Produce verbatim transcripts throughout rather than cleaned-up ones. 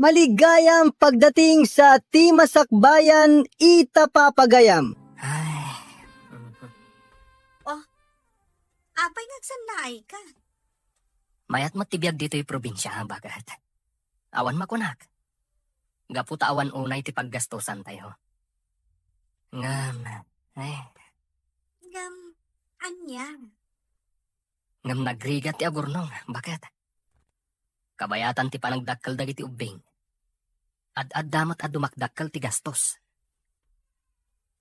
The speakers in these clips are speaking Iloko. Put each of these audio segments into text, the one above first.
Maligayam pagdating sa ti masakbayan ita papagayam. Ay. Oh, apay nga agsannaay ka? Mayat met ti biag ditoy probinsia, baket. Awan makunak. Gapu ta awan unay ti paggastosantayo. Ngem, eh. Ngem, ania? Ngem nagrigat ti agurnong, baket. Kabayatan ti panagdakkel dagiti ubbing. Ad-adda met a dumakdakkel ti gastos.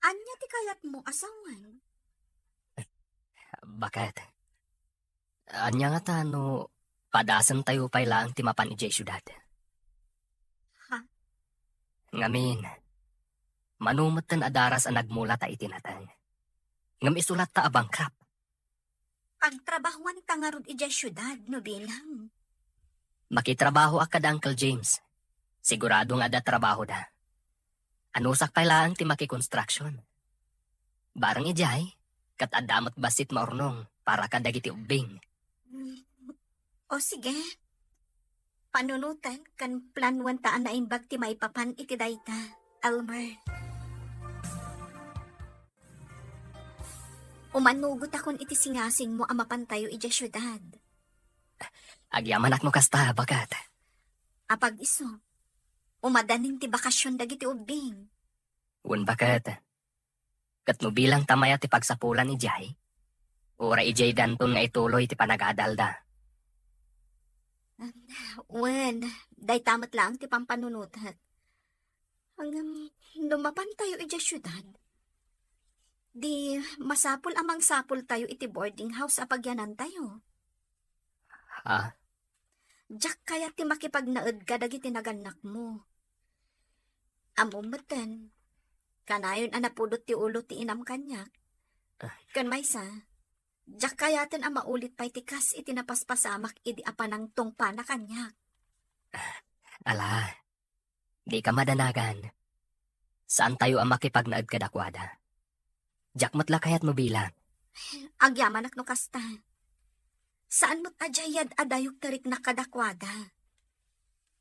Ania ti kayatmo a sawen? Baket. Ania ngata no padasentayo pay laeng ti mapan idiay siudad? Ha? Ngamin, mano metten a daras a nagmulata iti nateng. Ngem isulatta a bankrupt. Pagtrabahuanta ngarud idiay siudad no bilang. Makitrabahoak kada Uncle James. Sigurado nga adda trabahoda. Anusak pay laeng ti makikonstruction. Bareng idiay, ket adda met bassit maurnong para kadagiti ubbing. O sige. Panunoten ken planuenta a naimbag ti maipapan iti dayta, Elmer. Umanugotakon iti singasingmo a mapantayo idiay siudad. Agyamanak no kasta, baket. Apag isu, umadanin ti bakasion dagiti ubbing. Wen, baket. Ket no bilang ta mayat ti pagsapulan idiay, uray idiay danton nga ituloy ti panagadalda. Wen, dayta met laeng ti pampanunotek. Ngem, no mapantayo idiay siudad, di masapul a mangsapultayo iti boarding house a pagyanantayo. Ha? Diak kayat ti makipagnaed kadagiti nagannakmo. Ammom metten, kanayon a napudot ti ulo ti inam kaniak. Ah. Ken maysa, diak kayaten a maulit pay ti kas iti napaspasamak idi a panangtungpana kaniak. Ala, dika madanagan. Saantayo a makipagnaed kadakuada. Diak met la kayat no bilang. Agyamanak no kasta. Saan met a diay yad-adayok ti riknak kadakuada.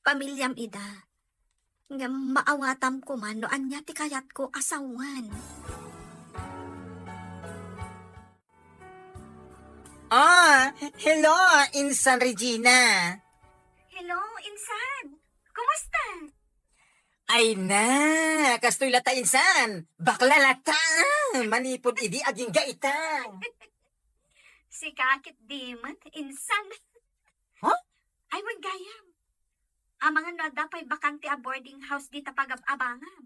Pamiliam ida. Ngem maawatam koma no ania ti kayatko a sawen. Ah, hello, Insan Regina. Hello, Insan. Kumusta? Ay na, kastoy latta, Insan. Bakla latta. Manipud idi agingga ita. Sika ketdi met, Insan. Huh? Ay, wen gayam. Amangan no adda pay bakante a boarding house dita pagab-abangam.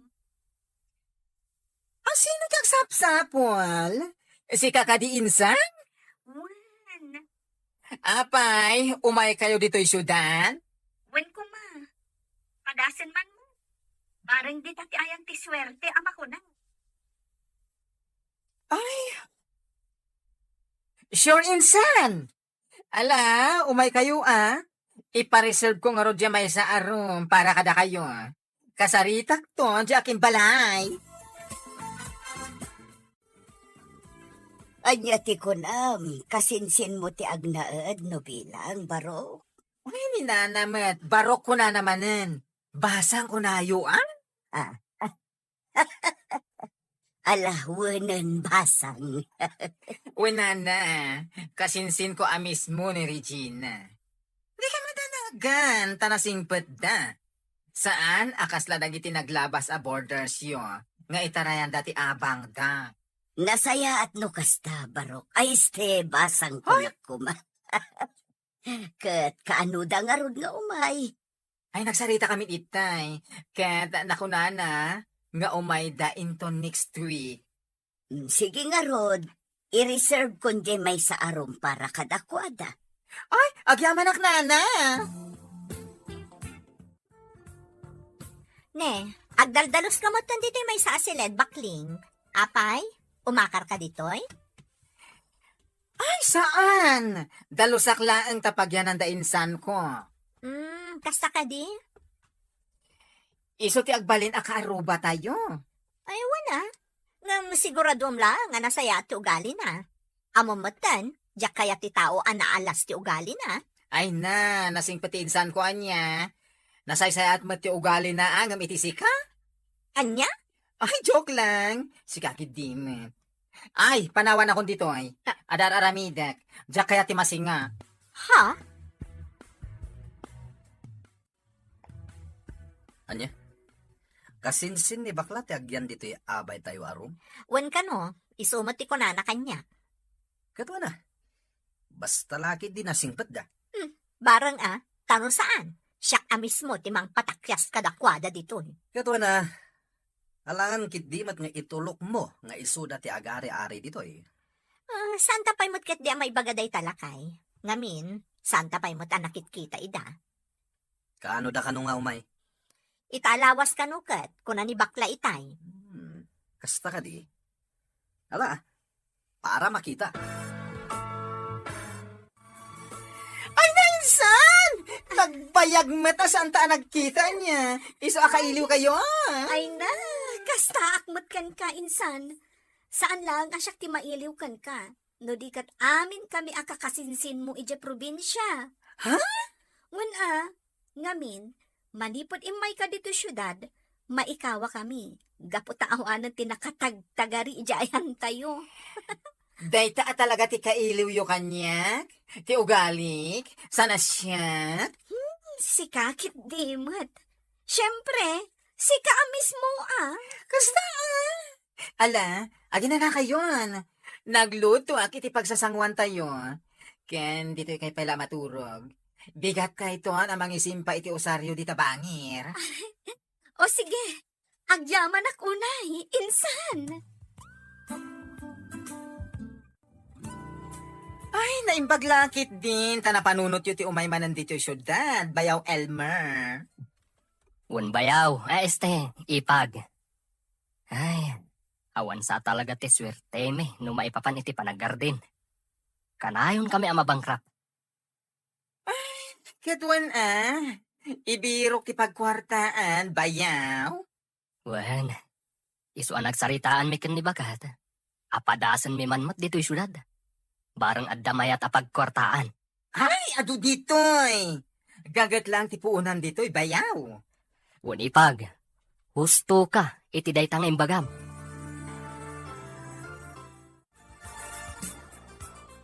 A, sino ti agsapsapul? Sika kadi, Insan? Wen. Apay, umaykayo ditoy siudad? Wen koma. Padasen man mo. Bareng dita ti ayan ti suerte a makuna. Ay. Sure, Insan. Ala, umaykayo a. Ipa-reserve ko ngarud diay maysa a room para kadakayo. Kasaritakto diay akimbalay. Ania ti kunam, kasinsinmo ti agnaed no bilang, barok? Ay, ni nana met, barok kunana manen. Basang kunayo, a? Ah. Ala, wenen basang. Wen nana, kasinsinko a mismo ni Regina. Dika madanagan, ta nasingpetda. Saan a kasla dagiti naglabas a boardersyo nga itarayanda ti abangda. Nasayaat no kasta, barok. Ay, este, basang kunak koma. Ket kaanoda ngarud nga umay? Ay, nagsarita kami itay. Ket nakunana nga umayda inton next week. Mm, sige ngarud, i-reserve kon diay maysa a room para kadakuada. Ay, agyamanak, nana! Ne, agdaldalos ka met ditoy maysa a siled, bakling. Apay, umakar ka ditoy? Ay, saan! Dalusak laeng ta pagyananda insanko. Hmm, kasta kadi? Isu ti agbalin a kaarrubatayo. Ay, wen a. Ngem siguraduam laeng a nasayaat ti ugalina. Ammom metten, diak kayat ti tao a naalas ti ugalina. Ay na, nasingpet ti insanko ania. Nasaysayaat met ti ugalina, a, ngem iti sika? Ania? Ay, joke lang. Sika ketdi met. Ay, panawanakon ditoy. Adda ar-aramidek. Diak kayat ti masinga. Ha? Ania? Kasinsin ni bakla ti agyan ditoy abay tayo a room? Wen kano, isu met ti kunana kaniak. Ket wen a, basta la ketdi nasingpetda. Hmm, bareng a, ta no saan, siak a mismo ti mangpatakyas kadakuada ditoy. Ket wen a, alaen ketdi met nga itulokmo nga isuda ti agari-ari ditoy. Ah, saan ta pay met ketdi a maibaga dayta lakay? Ngamin, saan ta pay met a nakitkita ida? Kaano da kano nga umay? Ita a lawas kano ket, kuna ni bakla itay. Hmm, kasta kadi? Ala, para makita. Ay, nainsan! Nagbayag met a saan ta a nagkita ania. Isu a kailiw kayo, a. Ay na, kastaak met kenka, insan. Saan laeng a siak ti mailiw kenka. No di ket amin kami a kakasinsinmo idiay probinsia. Ha? Wen a, ngamin, manipud immayka ditoy siudad, maikawa kami, gapu ta awanen ti nakatagtagari idiay ayantayo. Dayta a talaga ti kailiwyo kaniak? Ti ugalik? Saan a siak? Hmm, sika ketdi met. Siempre, sika a mismo a. Kasta a. Ala, aginanakayon. Naglutoak iti pagsasanguantayo. Ken ditoy kay pay la maturog. Bigat kayton a mangisimpa iti usario dita bangir. O sige, agyamanak unay, insan. Ay, naimbag la ketdin ta napanunotyo ti umay manen ditoy siudad, Bayaw Elmer. Wen bayaw, a este, ipag. Ay, awan sa talaga ti suertemi no maipapan iti panagardin. Kanayon kami a mabangkrap. Ay, ket wen a, ibirok ti pagkuartaan, bayaw. Wen, isu a nagsaritaanmi ken ni baket, apadasenmi man met ditoy siudad. Bareng adda mayat a pagkuartaan. Ay, adu ditoy! Gaget lang ti puonan ditoy, bayaw. Wen ipag, husto ka iti dayta nga imbagam.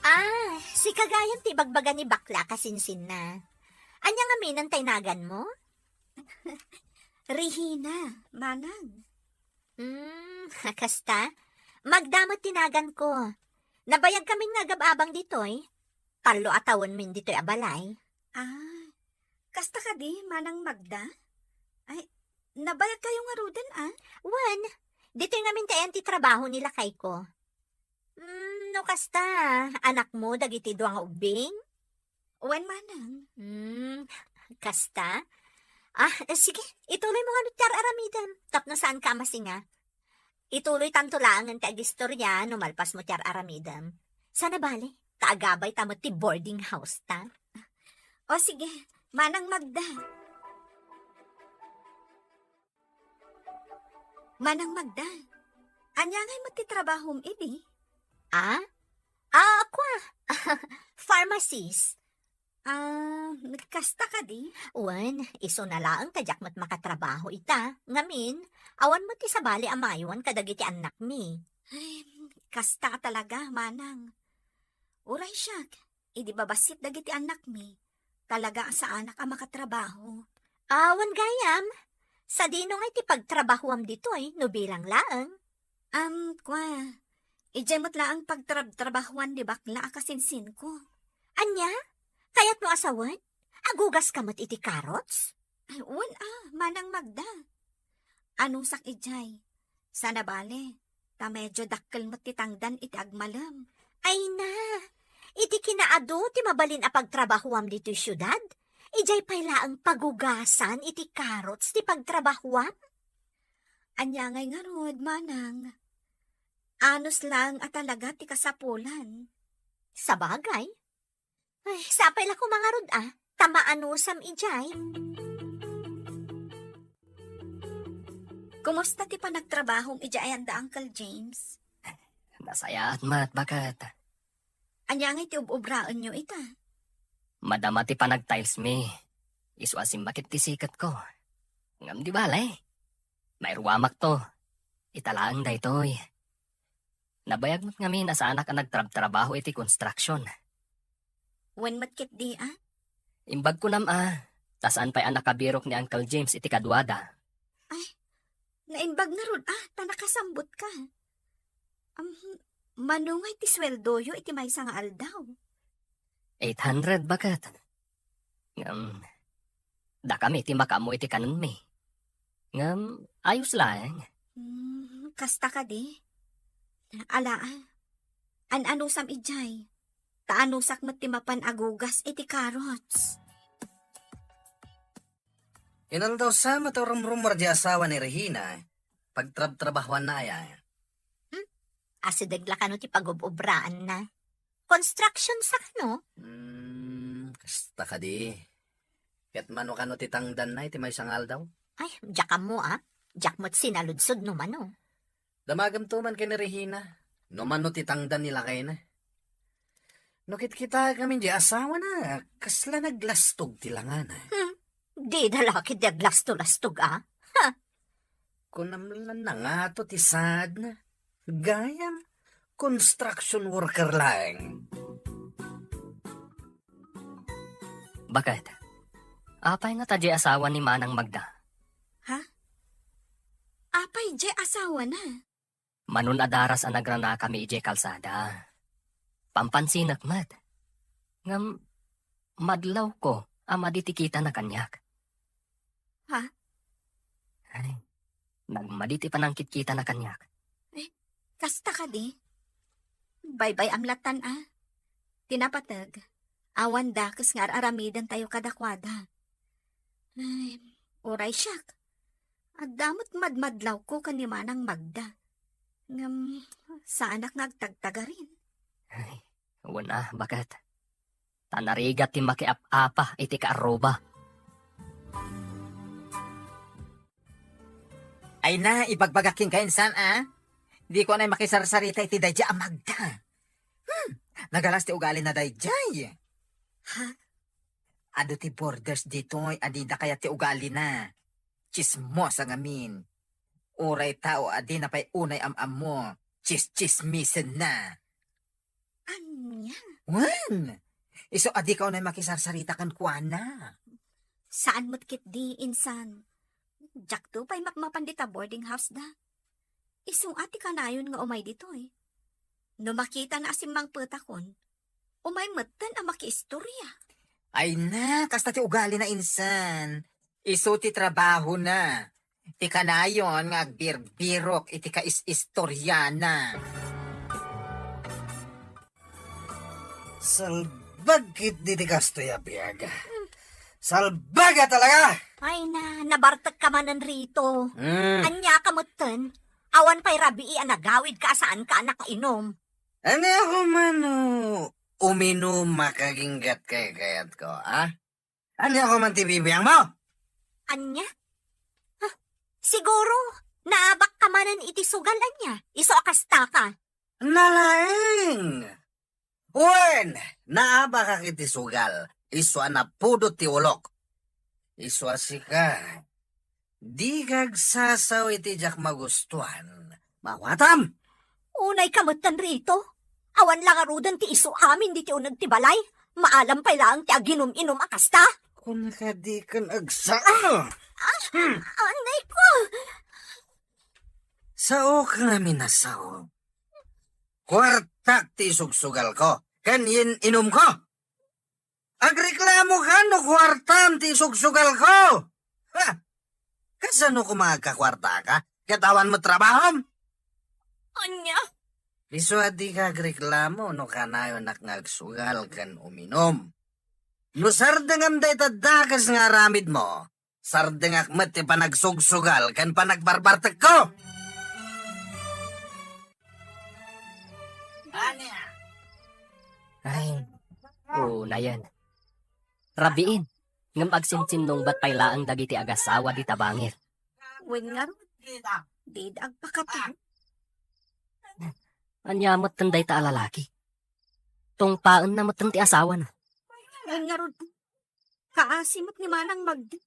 Ah, sika gayam ti ibagbaga ni bakla a kasinsinna. Ania ngamin ti naganmo? Regina, manang. Hmm, kasta? Magda met ti naganko. Nabayag kamin nga agab-abang ditoy. Tallo a tawenmin ditoy a balay. Ah, kasta kadi, Manang Magda? Ay, nabayag kayo ngaruden, a? Wen, ditoy ngamin ti ayan ti trabaho ni lakayko. Hmm, no kasta, anakmo dagiti dua nga ubbing? Wen, manang. Hmm, kasta? Ah, eh, sige, ituloy mo ngano ti ar-aramidem, tapno saan ka a masinga. Ituloy tanto laengen ti agistoria no malpas mo ti ar-aramidem. Sana bale, ta agabay ta met ti boarding house ta. O sige, Manang Magda. Manang Magda, ania ngay met ti trabahom idi? Ah? Ah, kua, pharmacist. Ah, kasta kadi? Wen, isuna laeng ta diak met makatrabaho ita. Ngamin, awan met ti sabali a maywan kadagiti annakmi. Ay, kasta talaga, manang. Uray siak, idi babassit dagiti annakmi, talaga a saanak a makatrabaho. Awan gayam, sadino ngay ti pagtrabahoam ditoy no bilang laeng? Am, kua, idiay met laeng pagtrab-trabahoan ni bakla a kasinsinko. Ania? Kayatmo a sawen? Agugas ka met iti carrots? Ay, wen a, Manang Magda. Anusak idiay. Sana bale, ta medyo dakkel met ti tangdan iti agmalem. Ay na, iti kinaadu ti mabalin a pagtrabahoam ditoy siudad, idiay pay laeng pagugasan iti carrots ti pagtrabahoam? Ania ngay ngarud, manang? Anus laeng a talaga ti kasapulan. Sabagay. Ay, sapay la koma ngarud a, ta maanusam idiay. Kumusta ti panagtrabahom idiay ayan da Uncle James? Nasayaat met, baket. Ania ngay ti ub-ubraenyo ita? Madama ti panagtiles mi. Isu a simmakit ti siketko. Ngem di bale, mairuamakto. Ita laeng daytoy. Nabayag met ngamin a saanak a nagtrabtrabaho iti construction. Wen met ketdi, a? Imbag kunam a, ta saan pay a nakabirok ni Uncle James iti kaduada. Ay, naimbag ngarud a, ta nakasambutka. Am, mano ngay ti sueldoyo iti maysa nga aldaw? Eight hundred, baket. Ngem, dakami ti makaammo iti kanenmi. Ngem, ayos laeng. Hmm, kasta kadi? Ala, a. An-anusam idiay. Ta anusak met ti mapan agugas iti carrots. Inaldaw sa met a rumrummuar di asawa ni Regina, pagtrabtrabahuanna aya. Hmm? Asideg la kano ti pagub-ubraanna. Construction sa kano? Hmm, kasta kadi. Ket mano kano ti tangdanna iti maysa nga aldaw? Ay, diak ammo, a. Diak met sinaludsod no mano. Damagem to man ken ni Regina, no mano ti tangdan ni lakayna. No kitkitaek ngamin di asawana, kasla naglastog ti langana. Hmm, dida la ketdi aglasto-lastog, a. Ha? Kunam la nangato ti saadna. Gayam, construction worker laeng. Baket, apay ngata di asawa ni Manang Magda? Ha? Apay di asawana? Mano a daras a nagranakami idiay kalsada. Pampansinek met. Ngem, madlawko a madi ti kitana kaniak. Ha? Ay, nagmadi ti panangkitkitana kaniak. Eh, kasta kadi? Baybay-am latan a. Ti napateg, awan dakes nga ar-aramidentayo kadakuada. Ay, uray siak. Adda met madmadlawko ken ni Manang Magda. Ngem, saanak nga agtagtagarin. Ay, wen a, baket. Ta narigat ti makiap-apa iti kaarruba. Ay na, ibagbagak kenka insan, a? Diko unay makisarsarita iti daydiay a Magda. Hmm, nagalas ti ugalina daydiay. Ha? Adu ti borders ditoy a dida kayat ti ugalina. Tsismosa ngamin. Uray tao a dina pay unay am-ammo, tsistsismisenna. Ania? Wen, isu a dika unay makisarsarita kenkuana. Saan met ketdi, insan. Diakto pay mapmapan dita boarding house da. Isu a ti kanayon nga umay ditoy. No makitana a simmangpetakon, umay metten a makiistorya. Ay na, kasta ti ugalina insan. Isu ti trabahona. Ti kanayon nga agbirbirok iti kais-istoriana. Salbag ketdi ti kastoy a biag. Salbaga talaga! Ay na, nabartekka manen, Rito. Mm. Ania ka metten? Awan pay rabii a nagawidka a saanka a nakainom. Ania ko man no uminom a kaginggat kaykayatko, a? Ania ko man ti bibiangmo? Ania? Ha? Siguro, naabakka manen iti sugal, ania? Isu a kastaka. Nalaing! Wen, naabakak iti sugal, isu a napudot ti ulok. Isu a sika, dika agsasao iti diak magustuan. Maawatam! Unayka metten, Rito. Awan la ngaruden ti isu amin ditoy uneg ti balay. Maalam pay laeng ti aginum-inum a kasta. Kuna kadi ken agsao. Ah, hmm. Anay ko. Saok ngamin a sao. Kuartak ti isugsugalko ken yen-, inumko. Agreklamo ka no kuartam ti isugsugalko. Ha? Kasano koma agkakuartaka ket awan met trabahom? Ania? Isu a dika agreklamo no kanayonak nga agsugal ken uminum. No sardengam dayta dakes nga aramidmo, sardengak met ti panagsugsugal ken panagbarbartekko. Ay, unayen. Rabiin, ngem agsinsinnungbat pay laeng dagiti agasawa dita bangir. Wen ngarud, dida agpakatlo. Ania metten dayta a lalaki? Tungpaenna metten ti asawana. Wen ngarud, Kaasi met ni Manang Magda.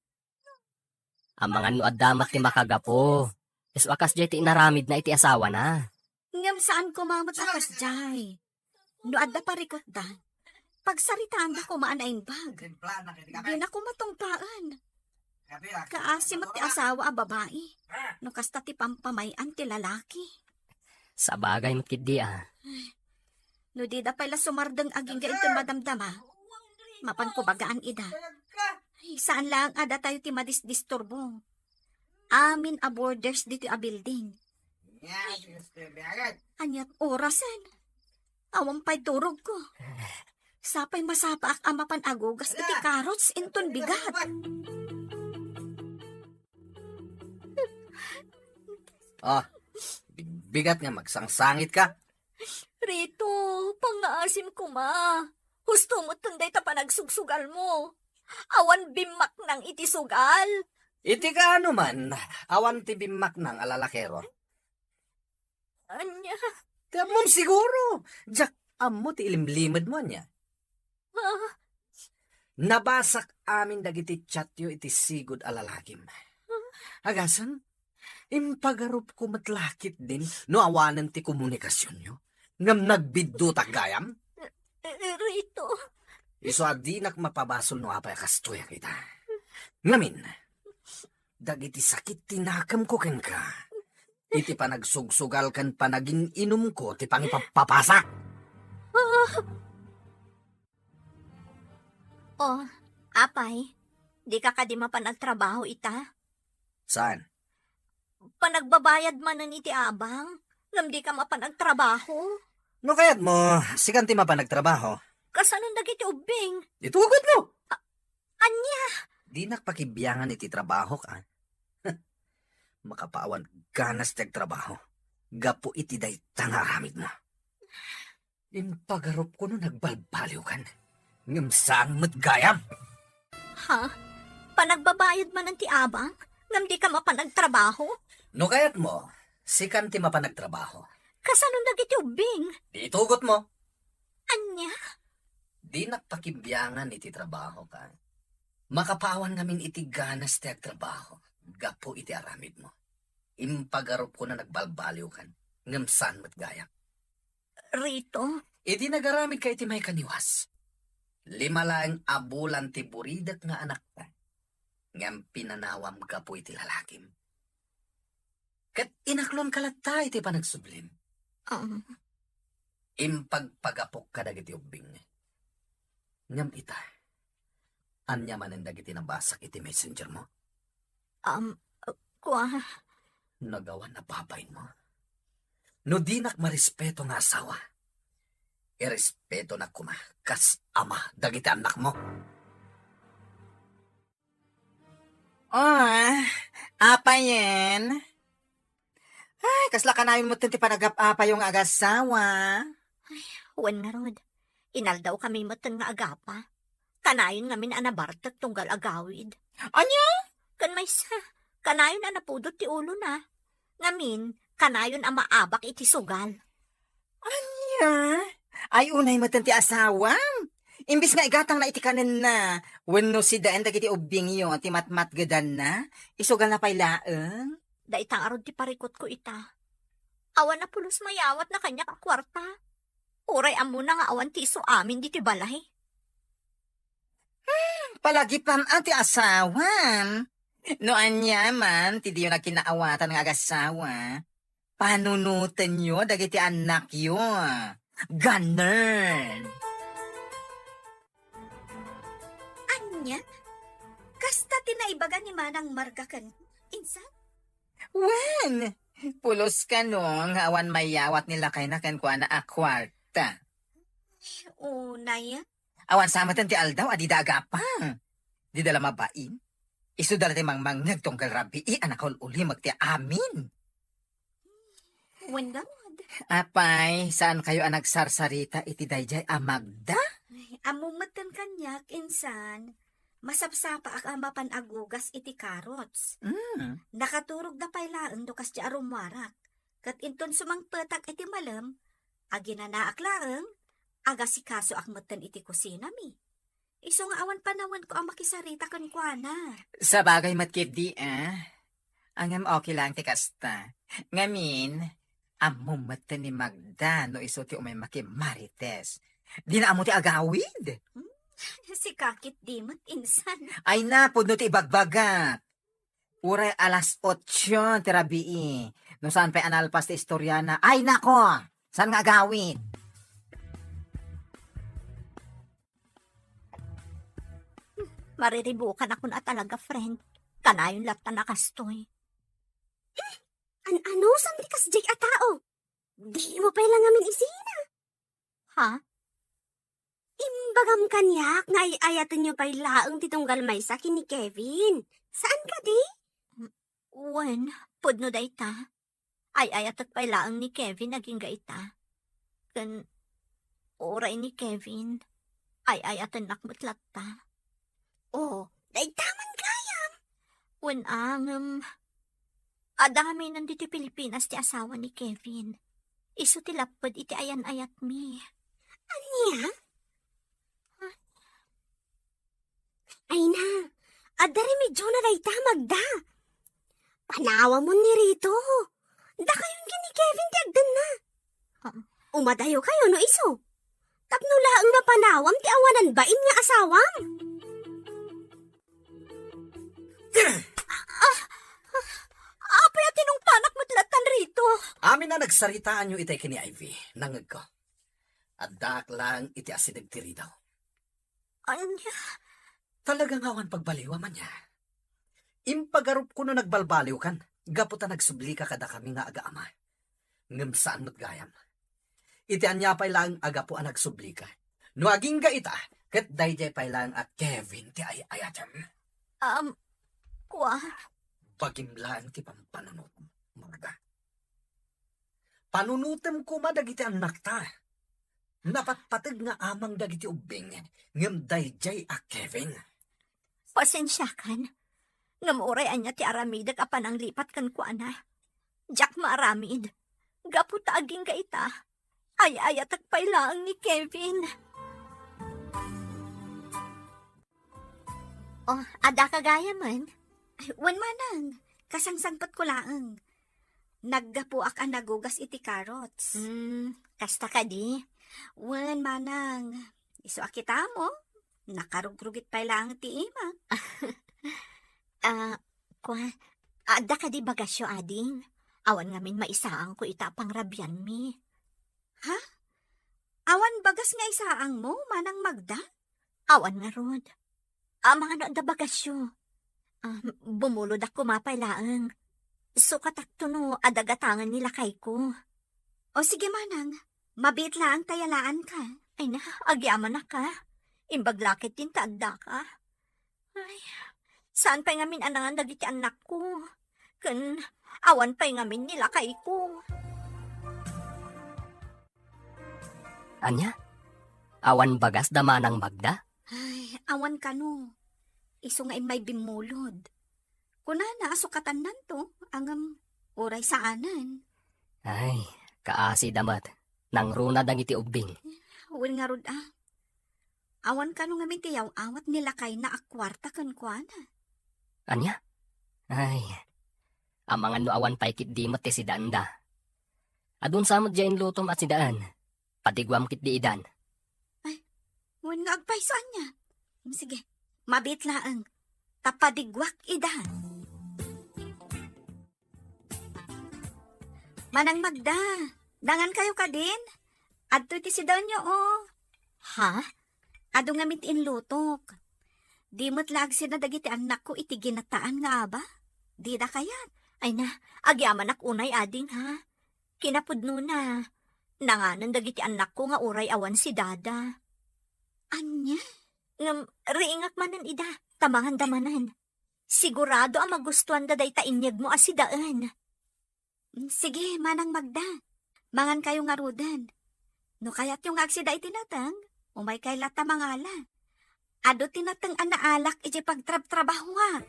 Amangan no adda met ti makagapu. Isu a kasdiay ti inaramidna iti asawana. Ngem saan koma met a kasdiay. No adda parikutda, pagsaritaanda koma a naimbag. Dina koma tungpaen. Kaasi met ti asawa a babai. No kasta ti pampamay-an ti lalaki. Sabagay met ketdi a. No dida pay la sumardeng agingga inton madamdama, mapanko bagaan ida. Ay, saan laeng a datayo ti madisdisturbo. Amin a boarders ditoy a building. Aniat orasen? Awan pay turogko. Sapay masapaak a mapan agugas iti carrots inton bigat. Ah, bigat nga magsangsangitka. Rito, pangngaasim koma. Husto metten dayta panagsugsugalmo. Awan bimmaknang iti sugal. Iti kaano man, awan ti bimmaknang a lalakero. Ania? Ti ammom siguro. Diak ammo ti ilimlimedmo, ania? Ah. Nabasak amin dagiti chatyo iti sigud a lalakim. Agasem, impagarupko met la ketdin no awanen ti komunikasionyo. Ngem nagbiddutak gayam? Eh, eh, Rito. Isu a dinak mapabasol no apay a kastoyak ita. Ngamin, dagiti sakit ti nakemko kenka, iti panagsugsugal ken panagin-inumko ti pangipappapasak. Ah. Oh, apay, dika kadi mapan agtrabaho ita? Saan? Panagbabayad manen iti abang, ngem dika mapan agtrabaho. No kayatmo, sikan ti mapan agtrabaho. Kasanon dagiti ubbing? Itugotmo! A-, ania? Dinak pakibiangan iti trabahok, a. Makapawan ganas ti agtrabaho gapu iti dayta nga aramidmo. Impagarupko no nagbalbaliwkan, ngem saan met gayam. Ha? Panagbabayad manen ti abang, ngem dika mapan agtrabaho? No kayatmo, sikan ti mapan agtrabaho. Kasanon dagiti ubbing? Di itugotmo. Ania? Dinak pakibiangan iti trabahok. Makapawan ngamin iti ganas ti agtrabaho gapu iti aramidmo. Impagarupko no nagbalbaliwkan, ngem saan met gayam. Rito? Idi nagaramidka iti maikaniwas, lima laeng a bulan ti buridek nga anakta, ngem pinanawam gapu iti lalakim. Ket inaklonka latta iti panagsublim. Um. Impagpagapok kadagiti ubbing. Ngem ita, ania manen dagiti nabasak iti messenger mo? Um, kua. Nagawan a babainmo. No dinak marespeto nga asawa, irespetonak koma kas ama dagiti annakmo. Ah, apayen? Ay, kasla kanayon metten ti panagap-apayo nga agasawa. Ay, wen ngarud, inaldawkami metten nga agapa. Kanayon ngamin a nabartek tunggal agawid. Ania? Ken maysa, kanayon a napudot ti ulona. Ngamin, kanayon a maabak iti sugal. Ania? Ay, unay metten ti asawam. Imbes nga igatangna iti kanenna, wenno sidaen dagiti ubbingyo ti matmatgedanna, isugalna pay laeng. Dayta ngarud ti parikutko ita. Awan a pulos mayawatna kaniak a kuarta. Uray ammona nga awan ti isu amin ditoy balay. Hmm, palagipam a ti asawam. No aniaman ti diyo nagkinaawatan nga agasawa, panunotenyo dagiti annakyo. Ganern. Ania? Kasta ti naibaga ni Manang Marga ken insan? Wen, pulos kano nga awan mayawat ni lakayna kenkuana a kuarta. Unay. Awan sa metten ti aldaw a dida agapang. Dida la mabain. Isuda la ti mangmangngeg tunggal rabii a nakaul-ulimek ti amin. Wen ngarud. Apay, saan kayo a nagsarsarita iti daydiay a Magda? Ay, ammo metten kaniak, insan. Masapsapaak a mapan agugas iti carrots. Mm. Nakaturogda pay laeng no kasdiay a rummuarak. Ket inton sumangpetak iti malem, aginanaak laeng, agasikasoak metten iti kusinami. Isu nga awan panawenko a makisarita kenkuana. Sabagay met ketdi, a. Ngem okay lang ti kasta. Ngamin, ammom met ni Magda no isu ti umay makimarites. Dina ammo ti agawid? Hmm? Sika ketdi met, insan. Ay na, pudno ti ibagbagak. Uray alas otso ti rabii. No saan pay a nalpas ti istoriana. Ay, nako! Saan nga agawid? Mariribukanakon a talaga, friend. Kanayon latta a kastoy. An-ano, saan ti kasdiay a tao? Di mo pay la ngamin isina. Ha? Imbagam kaniak nga ay-ayatenyo pay laeng ti tunggal maysa ken ni Kevin. Saan kadi? Wen, pudno dayta. Ay-ayatek pay laeng ni Kevin agingga ita. Ken uray ni Kevin, ay-ayatennak met latta. Oh, dayta man gayam. Wen, ngem, adda ngamin ditoy Pilipinas ti asawa ni Kevin. Isu ti lapped iti ayan-ayatmi. Ania? Ay na, adda remedyona dayta, Magda. Panawamon ni Rito. Dakayon ken ni Kevin ti agdanna. Ah. Umadayokayo no isu. Tapno laeng mapanawam ti awanan bain nga asawam. Ah, ah, apay a tinungpanak met lattan, Rito? Amin a nagsaritaanyo itay ken ni Ivy, nangngegko. Addaak laeng iti asideg ti ridaw. Ania? Talaga nga awan pagbaliwam, ania? Impagarupko no nagbalbaliwkan, gapu ta nagsublika kadakami nga agaama. Ngem saan met gayam. Iti ania pay laeng a gapu a nagsublika. No agingga ita, ket daydiay pay laeng a Kevin ti ay-ayatem. Um, kua? Bagim laeng ti pampanunotem, Magda. Panunotem koma dagiti annakta. Napatpateg nga amang dagiti ubbing, ngem daydiay a Kevin. Pasensiakan, ngem uray ania ti aramidek a pananglipat kenkuana, diak maaramid. Gapu ta agingga ita, ay-ayatek pay laeng ni Kevin. Oh, adda ka gayamen? Ay, wen manang, kasangsangpetko laeng. Naggapuak a nagugas iti carrots. Hmm, kasta kadi? Wen manang, isu a kitamo, nakarugrugit pay laeng ti imak. Ah, kua, adda kadi bagasyo, ading? Awan ngamin maisaangko ita a pangrabianmi. Ha? Awan bagas nga isaangmo, Manang Magda? Awan ngarud. Amangan no adda bagasyo. Ah, bumulodak koma pay laeng. Sukatakto no adda gatangen ni lakayko. O sige, manang. Mabiit laeng ta yalaanka. Ay na, agyamanak a. Imbag la ketdin ta addaka. Ay, saan pay ngamin a nangan dagiti annakko? Ken awan pay ngamin ni lakayko. Ania? Awan bagas da Manang Magda? Ay, awan kano. Isu nga immay bimmulod. Kunana a sukatannanto, ngem uray saanen. Ay, kaasi da met. Nangruna dagiti ubbing. Wen ngarud a. Awan kano ngamin ti yaw-awat ni lakayna a kuarta kenkuana. Ania? Ay, amangan no awan pay ketdi met ti sidaenda. Adun sa met diay inlutom a sidaen. Padiguam ketdi idan. Ay, wen nga agpayso ania. Sige, mabiit laeng. Ta padiguak idan. Manang Magda, nangankayo kadin? Adtoy ti sidaenyo, o. Ha? Adu ngamin ti inlutok. Di met la agsina dagiti annakko iti ginataan nga aba? Dida kayat? Ay na, agyamanak unay, ading, ha? Kinapudnona, nanganen dagiti annakko nga uray awan si Dada. Ania? Ngem, riingak manen ida, ta manganda manen. Sigurado a magustuanda dayta inyegmo a sidaen. Mm, sige, Manang Magda. Mangankayo ngaruden. No kayatyo nga agsida iti nateng, umaykay latta mangala. Adu ti nateng a naalak idiay pagtrabtrabahoak.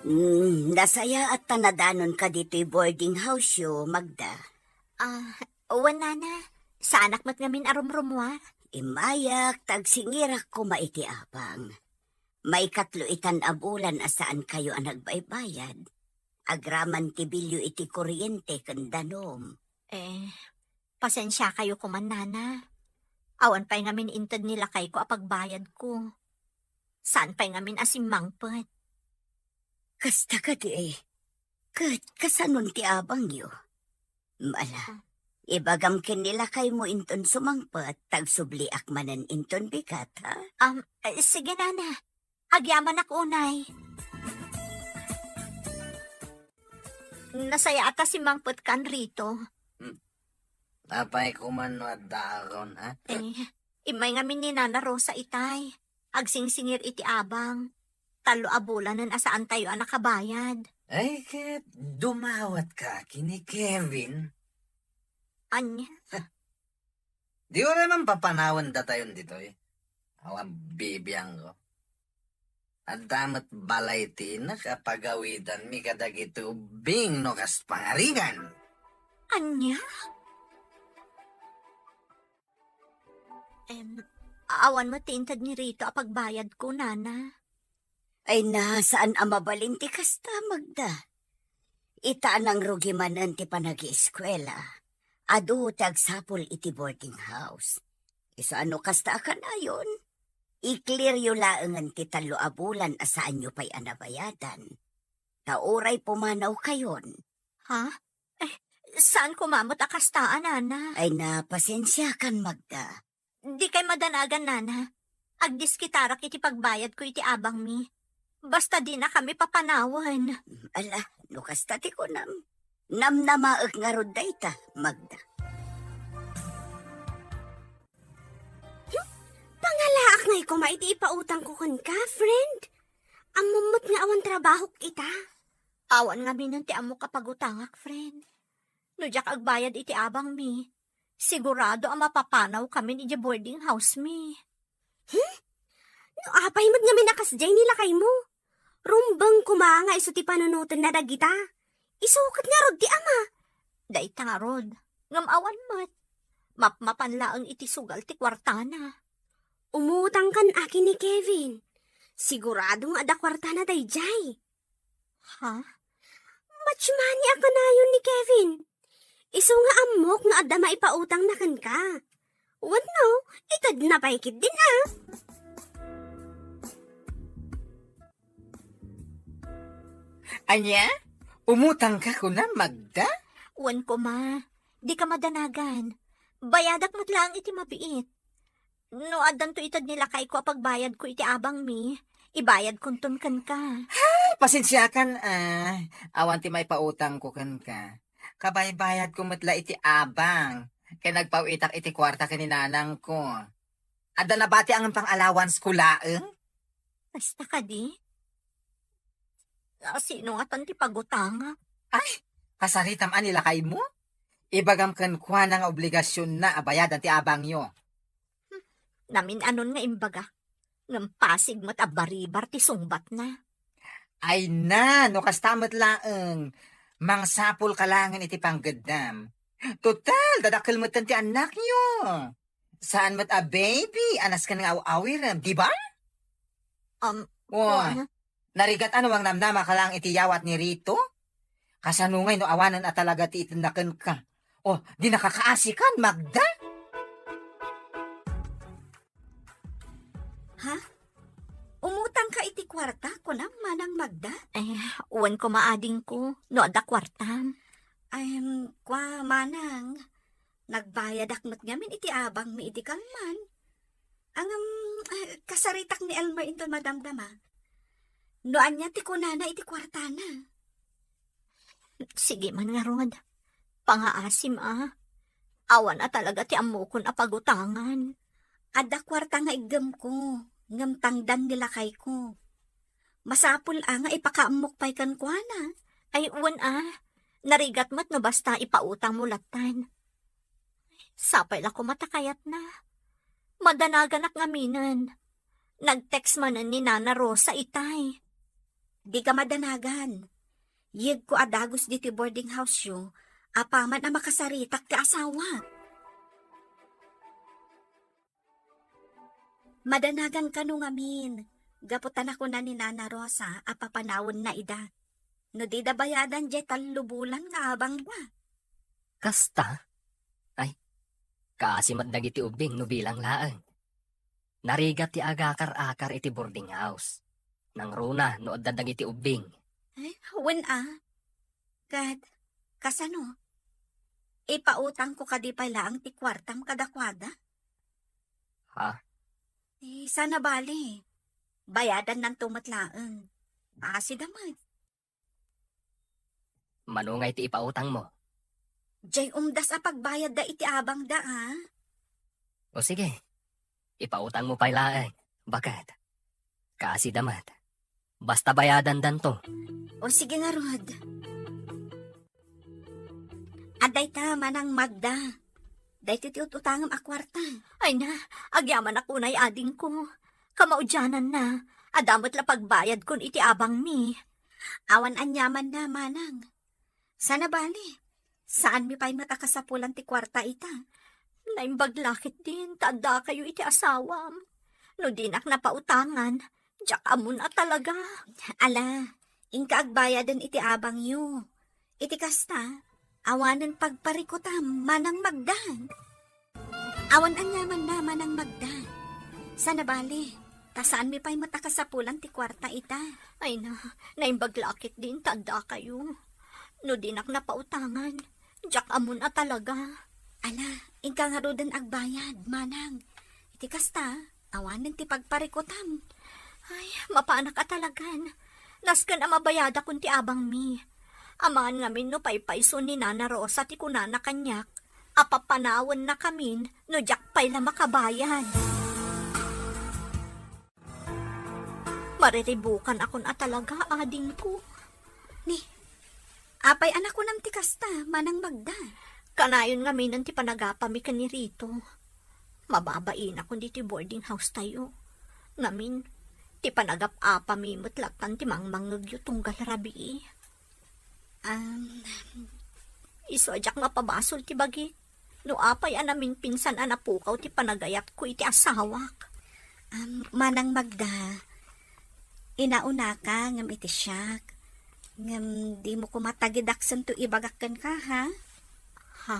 Mm, nasayaat ta nadanonka ditoy boarding house-yo, Magda. Ah, wen, Nana. Saanak met ngamin a rumrummuar. Immayak ta agsingirak koma iti abang. Maikatlo itan a bulan a saankayo a nagbaybayad. Agraman ti bilyo iti kuryente ken danum. Eh, pasensiakayo koman, Nana. Awan pay ngamin inted ni lakayko a pagbayadko. Saan pay ngamin a simmangpet. Kasta kadi, eh. Ket kasanon ti abangyo? Ala, ibagam ken ni lakaymo inton sumangpet, ta agsubliak manen inton bigat, ha? Um, eh, sige, Nana. Agyamanak unay. Nasayaat a simmangpetkan, Rito. Hmm. Apay koman no addaakon, ha? Eh, immay ngamin ni Nana Rosa itay. Agsingsingir iti abang. Tallo a bulanen a saantayo a nakabayad. Ay, ket dumawatka ken ni Kevin. Ania? Di uray man papanawen datayon ditoy. Awan bibiangko. Adda met balay ti inak a pagawidanmi kadagiti ubbing no kas pangarigan. Ania? Em, awan met ti inted ni Rito a pagbayadko, Nana. Ay na, saan a mabalin ti kasta, Magda. Ita a nangrugi manen ti panagieskuela. Adu ti agsapul iti boarding house. Isu a no kasta a kanayon, i-clear-yo laengen ti tallo a bulan a saanyo pay a nabayadan. Ta uray pumanawkayon. Ha? Eh, saan koma met a kasta a, Nana? Ay na, pasensiakan, Magda. Dikay madanagan, Nana. Agdiskitarak iti pagbayadko iti abangmi. Basta dinakami papanawen. Ala, no kasta ti kunam, namnamaek ngarud dayta, Magda. Hmm? Pangalaak ngay koma iti ipautangko kenka, friend. Ammom met nga awan trabahok ita. Awan ngamin ti ammok a pagutangak, friend. No diak agbayad iti abangmi, sigurado a mapapanawkamin idiay boarding housemi. Hmm? No apay met ngamin a kasdiay ni lakaymo? Rumbeng koma nga isu ti panunotenna dagita. Isu ket ngarud ti ama. Dayta ngarud, ngem awan met. Mapmapan laeng iti sugal ti kuartana. Umutangkan a ken ni Kevin. Sigurado nga adda kuartana daydiay. Ha? Much money a kanayon ni Kevin. Isu nga ammok nga adda maipautangna kenka. Wenno, itedna pay ketdin a. Ania? Umutangka kunam, Magda? Wen koma, dika madanagan. Bayadak met laeng iti mabiit. No addanto ited ni lakayko a pagbayadko iti abangmi, ibayadkonton kenka. Ay, pasensiakan, ah. Awan ti maipautangko kenka. Kabaybayadko met la iti abang. Ken nagpaw-itak iti kuarta ken ni nanangko. Adda nabati a ngem pang-allowancesko laeng? Kasta kadi? Sino ngatan ti pagutangak? Ay, kasaritam a ni lakaymo? Ibagam kenkuana nga obligasionna a bayadan ti abangyo. Hmm, namin-anon nga imbaga, ngem pasig met a baribar ti sungbatna. Ay na, no kasta met laeng, mangsapulka laengen iti panggeddam. Total, dadakkel metten ti annakyo. Saan met a baby a nasken nga aw-awirem, di ba? Um, Wa, wa. Narigat a no mangnamnamaka laeng iti yawat ni Rito? Kasano ngay no awanen a talaga ti itedna kenka? O, dinaka kaasikan, Magda? Ha? Umutangka iti kuarta, kunam, Manang Magda? Eh, wen koma, adingko, no adda kuartam. Em, kua, Manang, nagbayadak met ngamin iti abangmi idi kalman. Ngem, eh, kasaritak ni Elmer inton madamdama. No ania ti kunana iti kuartana? Sige man ngarud. Pangaasim a. Awan a talaga ti ammokon a pagutangan. Adda kuarta nga iggemko, ngem tangdan ni lakayko. Masapul a nga ipakaammok pay kenkuana. Ay, wen a. Narigat met no basta ipautangmo lattan. Sapay la koma ta kayatna. Madanaganak ngaminen. Nag-text manen ni Nana Rosa itay. Dika madanagan. Yegko a dagus ditoy boarding house-yo, apaman a makasaritak ti asawa. Madanagan kano ngamin, gapu ta nakuna ni Nana Rosa a papanawenna ida. No dida bayadan diay tallo bulan nga abangda. Kasta? Ay, kaasi met dagiti ubbing no bilang laeng. Narigat ti agakar-akar iti boarding house. Nangruna no adda dagiti ubbing. Ay, wen a. Ket, kasano? Ipautangko kadi pay laeng ti kuartam kadakuada? Ha? Eh, sana bale. Bayadannanto met laeng. Asida met. Mano nga iti ipautangmo? Diay umdas a pagbayadda iti abangda, a? O sige, ipautangmo pay laeng. Baket? Kaasida met. Basta bayadandanto. O sige ngarud. Adda ita, Manang Magda. Daytoy ti ut-utangem a kuarta. Ay na, agyamanak unay adingko. Kamaudiananna, adda met la pagbayadkon iti abangmi. Awan aniamanna, Manang. Sana bale, saanmi pay met a kasapulan ti kuarta ita. Naimbag la ketdin ta addakayo iti asawam. No dinak napautangan, diak ammon a talaga. Ala, inka agbayaden iti abangyo. Iti kasta, awanen pagparikutam, Manang Magda. Awan aniamanna, Manang Magda. Sana bale, ta saanmi pay met a kasapulan ti kuarta ita. Ay na, naimbag la ketdin ta addakayo. No dinak napautangan, diak ammon a talaga. Ala, inka ngaruden agbayad, Manang. Iti kasta, awanen ti pagparikutam. Ay, mapanak a talagan. Nasken a mabayadakon ti abangmi. Amangan ngamin no paypayso ni Nana Rosa ti kunana kaniak a papanawennakamin no diak pay la makabayad. Mariribukanakon a talaga, adingko. Ni, apay a nakunam ti kasta, Manang Magda? Kanayon ngaminen ti panagapami ken ni Rito. Mababainakon ditoy boarding house tayo. Ngamin, ti panagap-apami met lattan ti mangmangngegyo tunggal rabii. Um, isu a diak mapabasol ti bagik. No apay a namimpinsan a napukaw ti panagayatko iti asawak. Um, Manang Magda, inaunaka ngem iti siak. Ngem dimo koma tagidaksen to ibagak kenka, ha? Ha?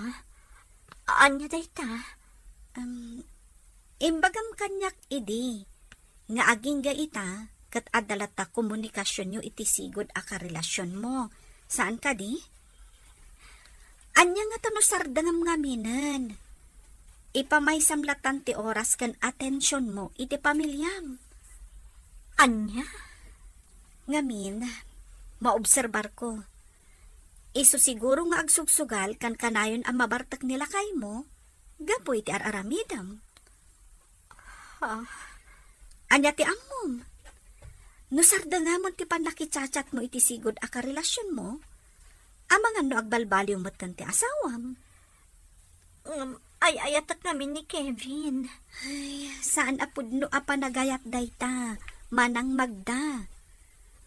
Ania dayta? Um, imbagam kaniak idi nga agingga ita ket adda latta komunikasionyo iti sigud a karelasionmo. Saan kadi? Ania ngata no sardengem ngaminen? Ipamaysam lattan ti oras ken atensionmo iti pamiliam. Ania? Ngamin, maobserbarko. Isu siguro nga agsugsugal kankanayon a mabartek ni lakaymo gapu iti ar-aramidem. Ah. Ania ti ammom? No sardengamon ti pannakichatchatmo iti sigud a karelasionmo, amangan no agbalbaliw met ken ti asawam. Ngem, ay-ayatek ngamin ni Kevin. Ay, saan a pudno a panagayat dayta, Manang Magda.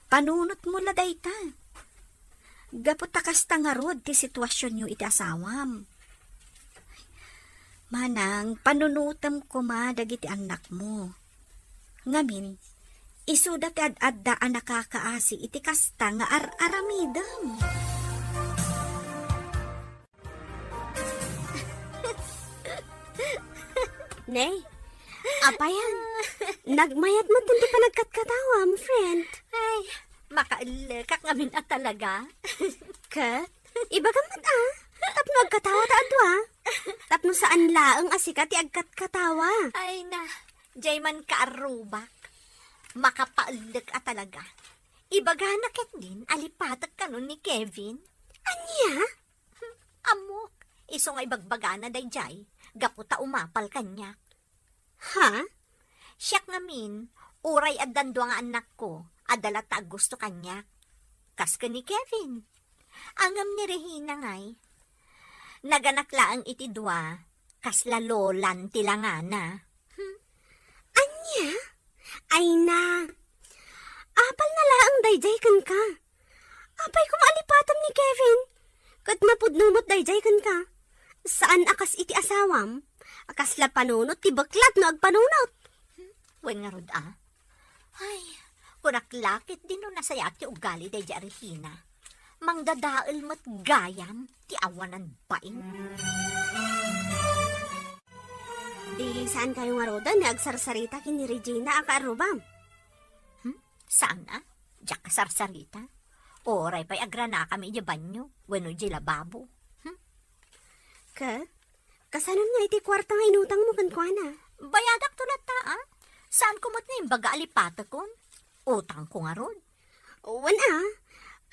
Panunotmo la dayta. Gapu ta kasta ngarud ti situasionyo iti asawam. Manang, panunotem koma dagiti annakmo. Ngamin, isuda ti ad-adda a nakakaasi iti kasta nga ar-aramidem. Nay, apayan, nagmayat met ti panagkatkatawam, friend. Ay, makaellekak ngamin a talaga. Ket, ibagam met a, tapno agkatawa ta a dua, tapno saan laeng a sika ti agkatkatawa. Ay na, diay man kaarrubak. Makapaellek a talaga. Ibagana ketdin a lipatek kano ni Kevin. Ania? Ammok, isu nga ibagbagana daydiay, gapu ta umapal kaniak. Ha? Siak ngamin, uray addan dua nga annakko, adda latta aggusto kaniak. Kas ken ni Kevin. Ngem ni Regina ngay, naganak laeng iti dua, kasla Lolan ti langana. Hmm? Ania? Ay na. Apalna laeng daydiay kenka. Apay koma a lipatem ni Kevin? Ket napudno met daydiay kenka. Saan a kas iti asawam, a kasla panunot ti beklat no agpanunot. Wen ngarud a. Ay, kunak la ketdi no nasayaat ti ugali daydi a Regina. Mangdadael met gayam ti awanan bain. Di saankayo ngaruden nga agsarsarita ken ni Regina a kaarrubam? Hmm? Saan a? Diak kasarsarita. Uray pay agranakami idiay banyo wenno idiay lababo. Hmm? Ket, kasanon nga iti kuarta nga inutangmo kenkuana? Bayadakto latta a. Saanko met nga imbaga a lipatekon? Utangko ngarud. Wen a,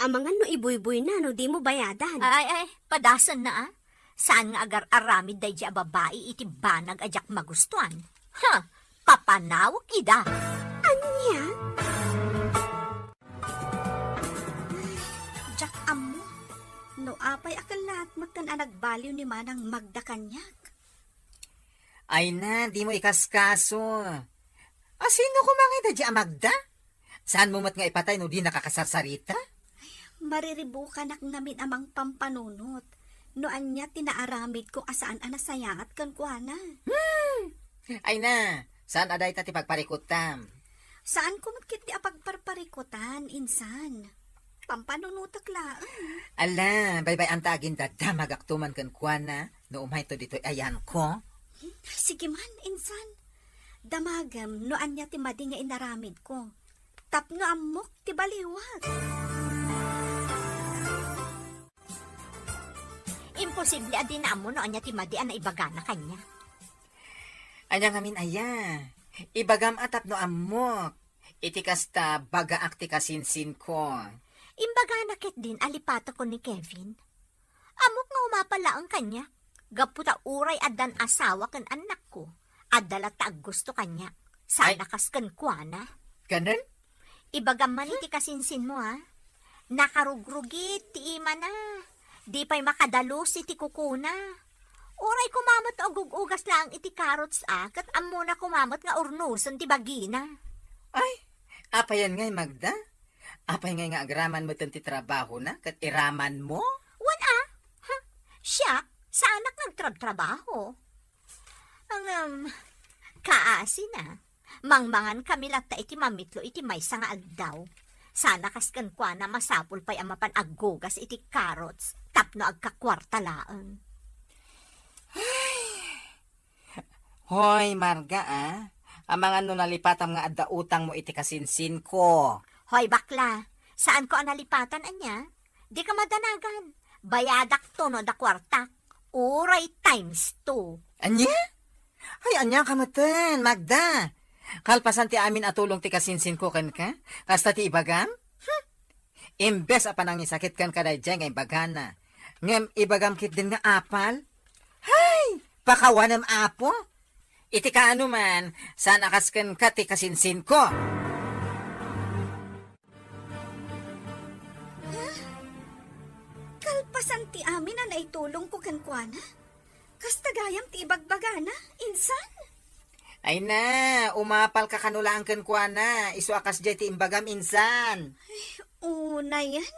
amangan no ibuybuyna no dimo bayadan. Ay, ay, padasenna a. Saan nga agar-aramid daydi a babai iti banag a diak magustuan? Ha! Papanawek ida! Ania? Diak ammo. No apay a kellaat metten a nagbaliw ni Manang Magda kaniak? Ay na, dimo ikaskaso. A, sino koma ngay daydi a Magda? Saanmo met nga ipatay no dinaka kasarsarita? Mariribukanak ngamin a mangpampanunot no ania ti naaramidko a saan a nasayaat kenkuana. Hmm! Ay na, saan a dayta ti pagparikutam? Saanko met ketdi a pagparparikutan, insan. Pampanunotek laeng. Ala, baybay-anta agin dadamagakto man kenkuana no umayto ditoy ayanko. Sige man, insan. Damagem no ania ti madi nga inaramidko. Tapno ammok ti baliwak. Imposible a di naammo no ania ti madi a naibagana kaniak. Ania ngamin aya? Ibagam a tapno ammok. Iti kasta, bagaak ti kasinsinko. Imbagana ketdin a lipatekon ni Kevin. Ammok nga umapal laeng kaniak. Gapu ta uray addan asawa ken annakko, adda latta aggusto kaniak. Ay. Saan a kas kenkuana. Kanen? Ibagam man iti kasinsinmo, ha? Nakarugrugit ti imana. Di pay makadalus iti kukuna. Uray koma met agug-ugas laeng iti carrots a, ket ammona koma met nga urnosen ti bagina. Ay, apayan ngay, Magda? Apay ngay nga agraman metten ti trabahona ket iramanmo? Wen a? Ha? Siak, saanak nga agtrabtrabaho. Ngem, kaasina. Mangmangan kami latta iti mamitlo iti maysa nga aldaw. Saan a kas kenkuana, masapul pay a mapan aggugas iti carrots tapno agkakuarta laeng. Hoy, Marga, a. Amangan no nalipatam nga adda utangmo iti kasinsinko. Hoy, bakla, saanko a nalipatan, ania? Dika madanagan. Bayadakto no adda kuartak. Uray times two. Ania? Ay, ania ka metten, Magda? Kalpasan ti amin a tulong ti kasinsinko kenka, kasta ti ibagam? Hmm. Imbes a panangisakit kenka daydiay nga imbagana, ngem ibagam ketdin nga apal? Hay! Pakawanem, Apo! Iti kaano man, saan a kas kenka ti kasinsinko. Ha? Kalpasan ti amin a naitulongko kenkuana? Kasta gayam ti ibagbagana, insan? Ay na, umapalka kano laeng kenkuana, isu a kasdiay ti imbagam, insan. Ay, unayen.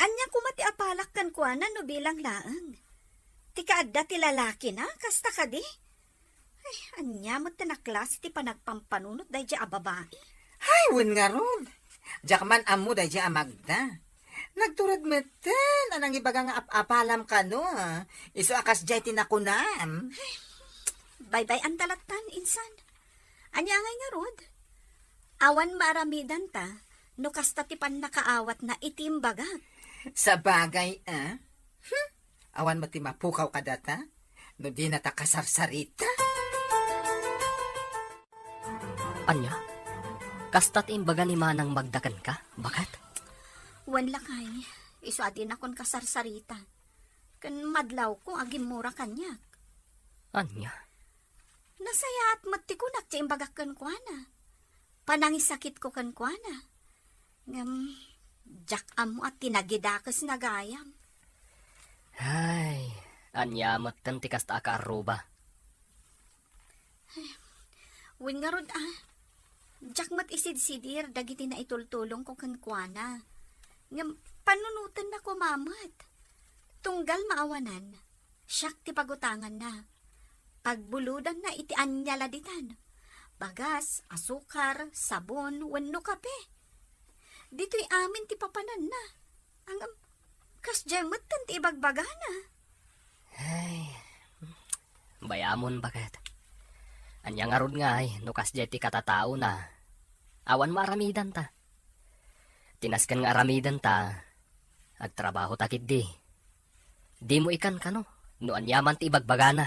Ania koma ti apalak kenkuana no bilang laeng? Ti kaadda ti lalakina, kasta kadi? Ay, ania met ti naklase ti panagpampanunot daydiay a babai? Hay, wen ngarud. Diak man ammo daydiay a Magda. Nagtured metten a nangibaga nga ap-apalam kano, a. Isu a kasdiay ti nakunam. Baybay-anta lattan, insan. Ania ngay ngarud? Awan maaramidanta no kasta ti pannakaawatna iti imbagak. Sabagay, a. Hmm? Awan met ti mapukaw kadata no dinata kasarsarita. Ania? Kasta ti imbaga ni Manang Magda kenka, baket? Wen lakay, isu a dinakon kasarsarita. Ken madlawko a gimmura kaniak. Ania? Nasayaat met ti kunak ti imbagak kenkuana. Panangisakitko kenkuana. Ngem, diak ammo a tinagidakesna gayam. Ay, ania metten ti kasta a kaarruba? Wen ngarud a, diak met isidsidir dagiti naitultulongko kenkuana. Ngem, panunotenna koma met. Tunggal maawanan, siak ti pagutanganna. Pagbulodanna iti ania la ditan. bagas, asukar, sabon, wenno kape. Ditoy amin ti papananna. Ngem, kasdiay metten ti ibagbagana. Ay, bayamon, baket. Ania ngarud ngay no kasdiay ti katataona? Awan maaramidanta. Ti nasken nga aramidenta, agtrabahota ketdi. Dimo ikankano no aniaman ti ibagbagana.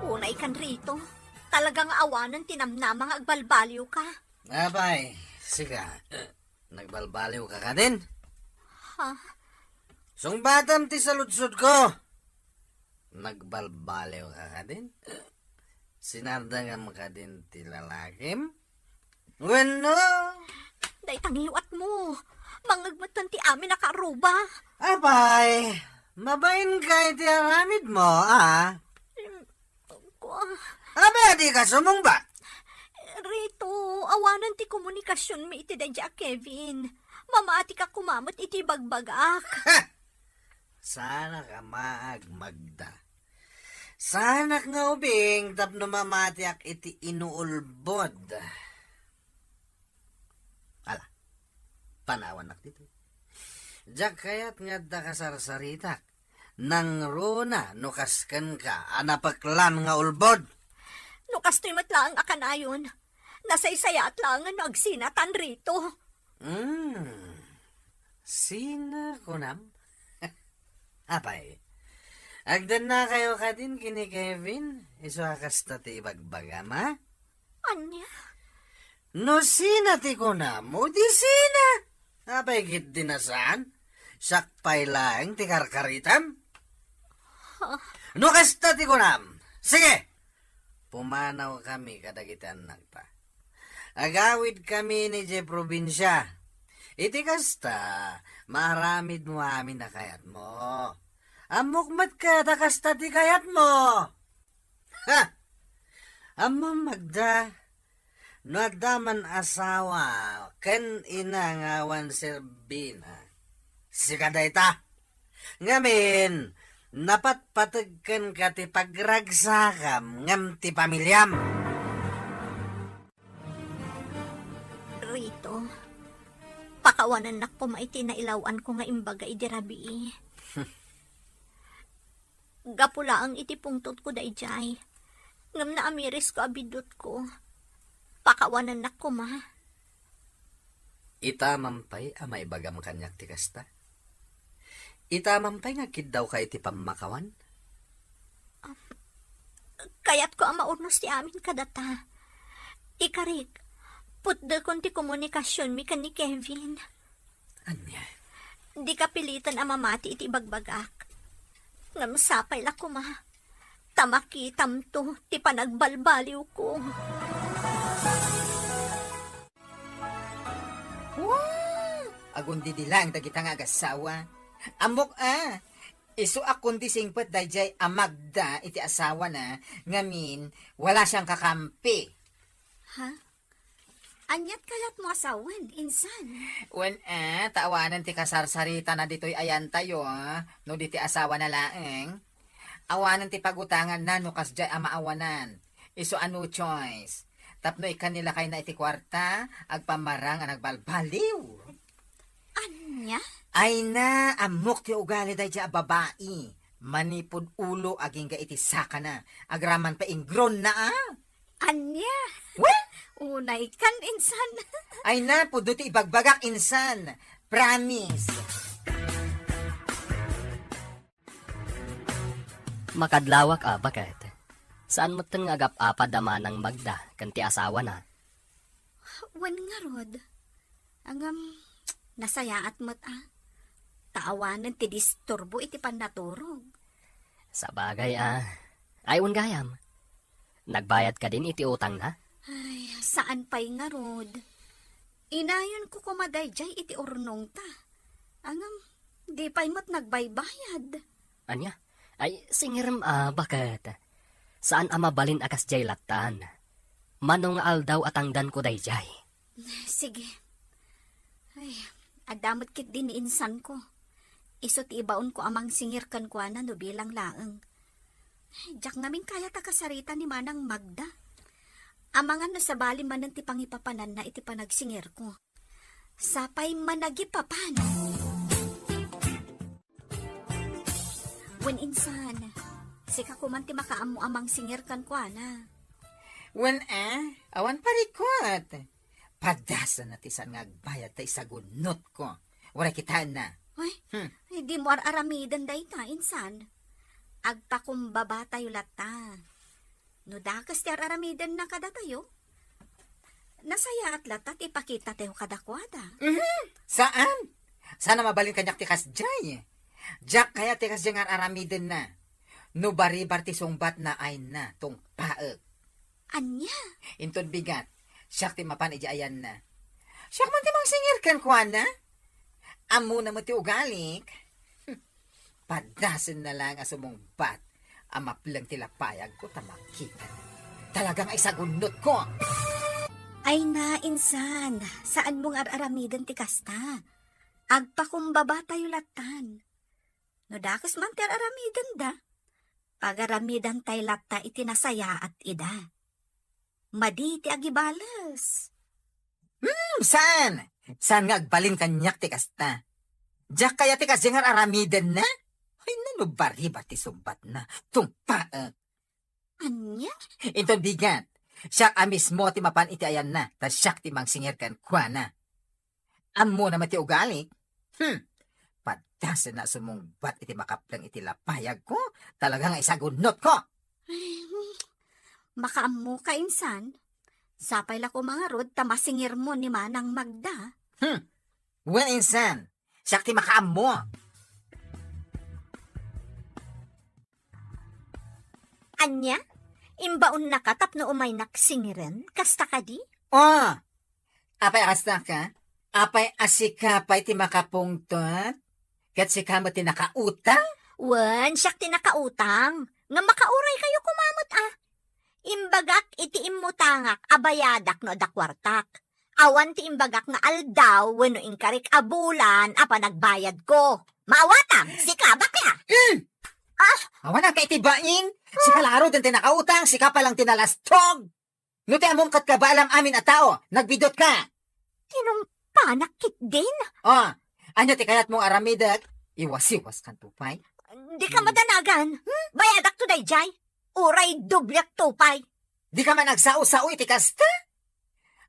Unay kan Rito, talaga nga awanen ti namnama nga agbalbaliwka. Apay, sika, eh, nagbalbaliwka kadin? Ha? Sungbatam ti saludsodko. Nagbalbaliwka kadin? Sinardengam kadin ti lalakim? Wenno? Dayta ngiwatmo. Mangngegmetten ti amin a karuba. Apay, mabainka iti aramidmo, a? Kua- Apay, adika sumungbat? Rito, awanen ti komunikasionmi iti daydiay a Kevin. Mamatika koma met iti ibagbagak. Ha! Saanak a maag, Magda. Saanak nga ubing tapno mamatiak iti inuulbod. Ala, panawannak ditoy. Diak kayat nga adda kasarsaritak. Nangruna no kas kenka a napeklan nga ulbod. No kastoy met laeng a kanayon, nasaysayaat laengen no agsinatan Rito. Hmm. Sina kunam? Apay, agdannakayo kadin ken ni Kevin, isu a kasta ti ibagbagam, a? Ania? No sina ti kunam, o di sina? Apay, ketdi a saan? Siak pay laeng ti karkaritam? Ha? No kasta ti kunam, sige! Pumanawkami kadagiti annakta. Agawidkami idiay probinsia. Iti kasta, maaramidmo amin a kayatmo. Ammok met ket a kasta ti kayatmo. Ha! Ammom, Magda, no adda man asawa ken ina nga awan serbina, sika dayta. Ngamin, napatpateg kenka ti pagragsakam ngem ti pamiliam. Rito, pakawanennak koma iti nailaw-anko nga imbaga idi rabii. Gapu laeng iti pungtotko daydiay, ngem naamirisko a biddutko. Pakawanennak koma. Itamam pay a maibagam kaniak ti kasta? Itamam pay nga agkiddawka iti pammakawan? Kayatko a maurnos ti amin kadata. Ikarik, putdekon ti komunikasionmi ken ni Kevin. Ania? Dika piliten a mamati iti ibagbagak. Ngem sapay la koma ta makitamto ti panagbalbaliwko. Wow! Agundidi laeng dagita nga agassawa. Ammok a, isu a kundi singpet daydiay a Magda iti asawana, ngamin, wala sian kakampi. Ha? Aniat kayatmo a sawen, insan? Wen a, ta awanen ti kasarsaritana ditoy ayantayo, a, no di ti asawana laeng. Awanen ti pagutanganna no kasdiay a maawanan. Isu a no choice. Tapno ikkan ni lakayna iti kuarta, agpammarang a nagbalbaliw. Ania? Ay na, ammok ti ugali daydiay a babai. Manipud ulo agingga iti sakana, agraman pay ingronna a. Ania? Wen? Unay kan, insan. Ay na, pudno ti ibagbagak, insan. Promise. Makadlawak a, baket. Saan metten nga agap-apad a manang Magda ken ti asawana? Wen ngarud. Ngem, nasayaat met a. Ta awanen ti disturbo iti pannaturog. Sabagay a. Ay, wen gayam. Nagbayad kadin iti utangna? Ay, saan pay ngarud. Inayonko koma daydiay iti urnongta. Ngem, di pay met nagbaybayad. Ania? Ay, singirem a, baket. Saan a mabalin a kasdiay lattan. Mano nga aldaw a tangdanko daydiay. Sige. Ay, adda met ketdi ni insanko. Isu ti ibaonko a mangsingir kenkuana no bilang laeng. Diak ngamin kayat a kasarita ni Manang Magda. Amangan no sabali manen ti pangipapananna iti panagsingerko. Sapay managipapan. Wen insan, sika koman ti makaammo a mangsinger kenkuana. Wen a, awan parikot. Padasenna ti saan nga agbayad ta isagunnotko. Uray kitaenna. Ay, Hmm. Ay, dimo ar-aramiden dayta, insan. Agpakumbabatayo latta. No dakes ti ar-aramidenna kadatayo, nasayaat latta ti ipakitatayo kadakuada. Mhm. Saan? Saan a mabalin kaniak ti kasdiay? Diak kayat ti kasdiay nga ar-aramidenna. No baribar ti sungbatna, ayna, tungpaek. Ania? Inton bigat, siak ti mapan idiay ayanna. Siak man ti mangsinger kenkuana. Ammona met ti ugalik. Padasenna laeng a sumungbat a mapleng ti lapayagko ta makita. Talaga nga isagunnotko. Ayna, insan, saanmo nga ar-aramiden ti kasta. Agpakumbabatayo lattan. No dakes man ti ar-aramidenda, pagaramidantay latta iti nasayaat ida. Madi ti agibales. Hmm, saan? Saan nga agbalin kaniak ti kasta? Diak kayat ti kasdiay nga ar-aramidenna? Ay, no baribar ti sungbatna, tungpaek. Ania? Inton bigat, siak a mismo ti mapan iti ayanna, ta siak ti mangsinger kenkuana. Ammona met ti ugalik. Hmm. Padasenna a sumungbat iti makapleng iti lapayagko, talaga nga isagunnotko. Ay, makaammoka, insan. Sapay la koma ngarud ta masingermo ni Manang Magda. Hmm. Wen insan, siak ti makaammo. Ania? Imbaonnaka tapno umaynak singeren? Kasta kadi? Oh! Apay a kasta ka? Apay a sika pay ti makapungtot? Ket sika met ti nakautang? Wen, siak ti nakautang. Nga makauray kayo koma met, a. Imbagak iti immutangak a bayadak no adda kuartak. Awan ti imbagak nga aldaw wenno inkarik a bulan a panagbayadko. Maawatam, sika, bakla! Mm! Ah! Awan ka iti bain! Sika la ngaruden ti nakautang, sika pay lang ti nalastog! No ti ammom ket kabaalam amin a tao, nagbidutka! Tinungpanak ketdin? Oh, ania ti kayatmo nga aramidek? Iwasiwaskanto pay? Dika madanagan. Hmm? Bayadakto daydiay. Uray dobliakto pay. Dika man agsao-sao iti kasta?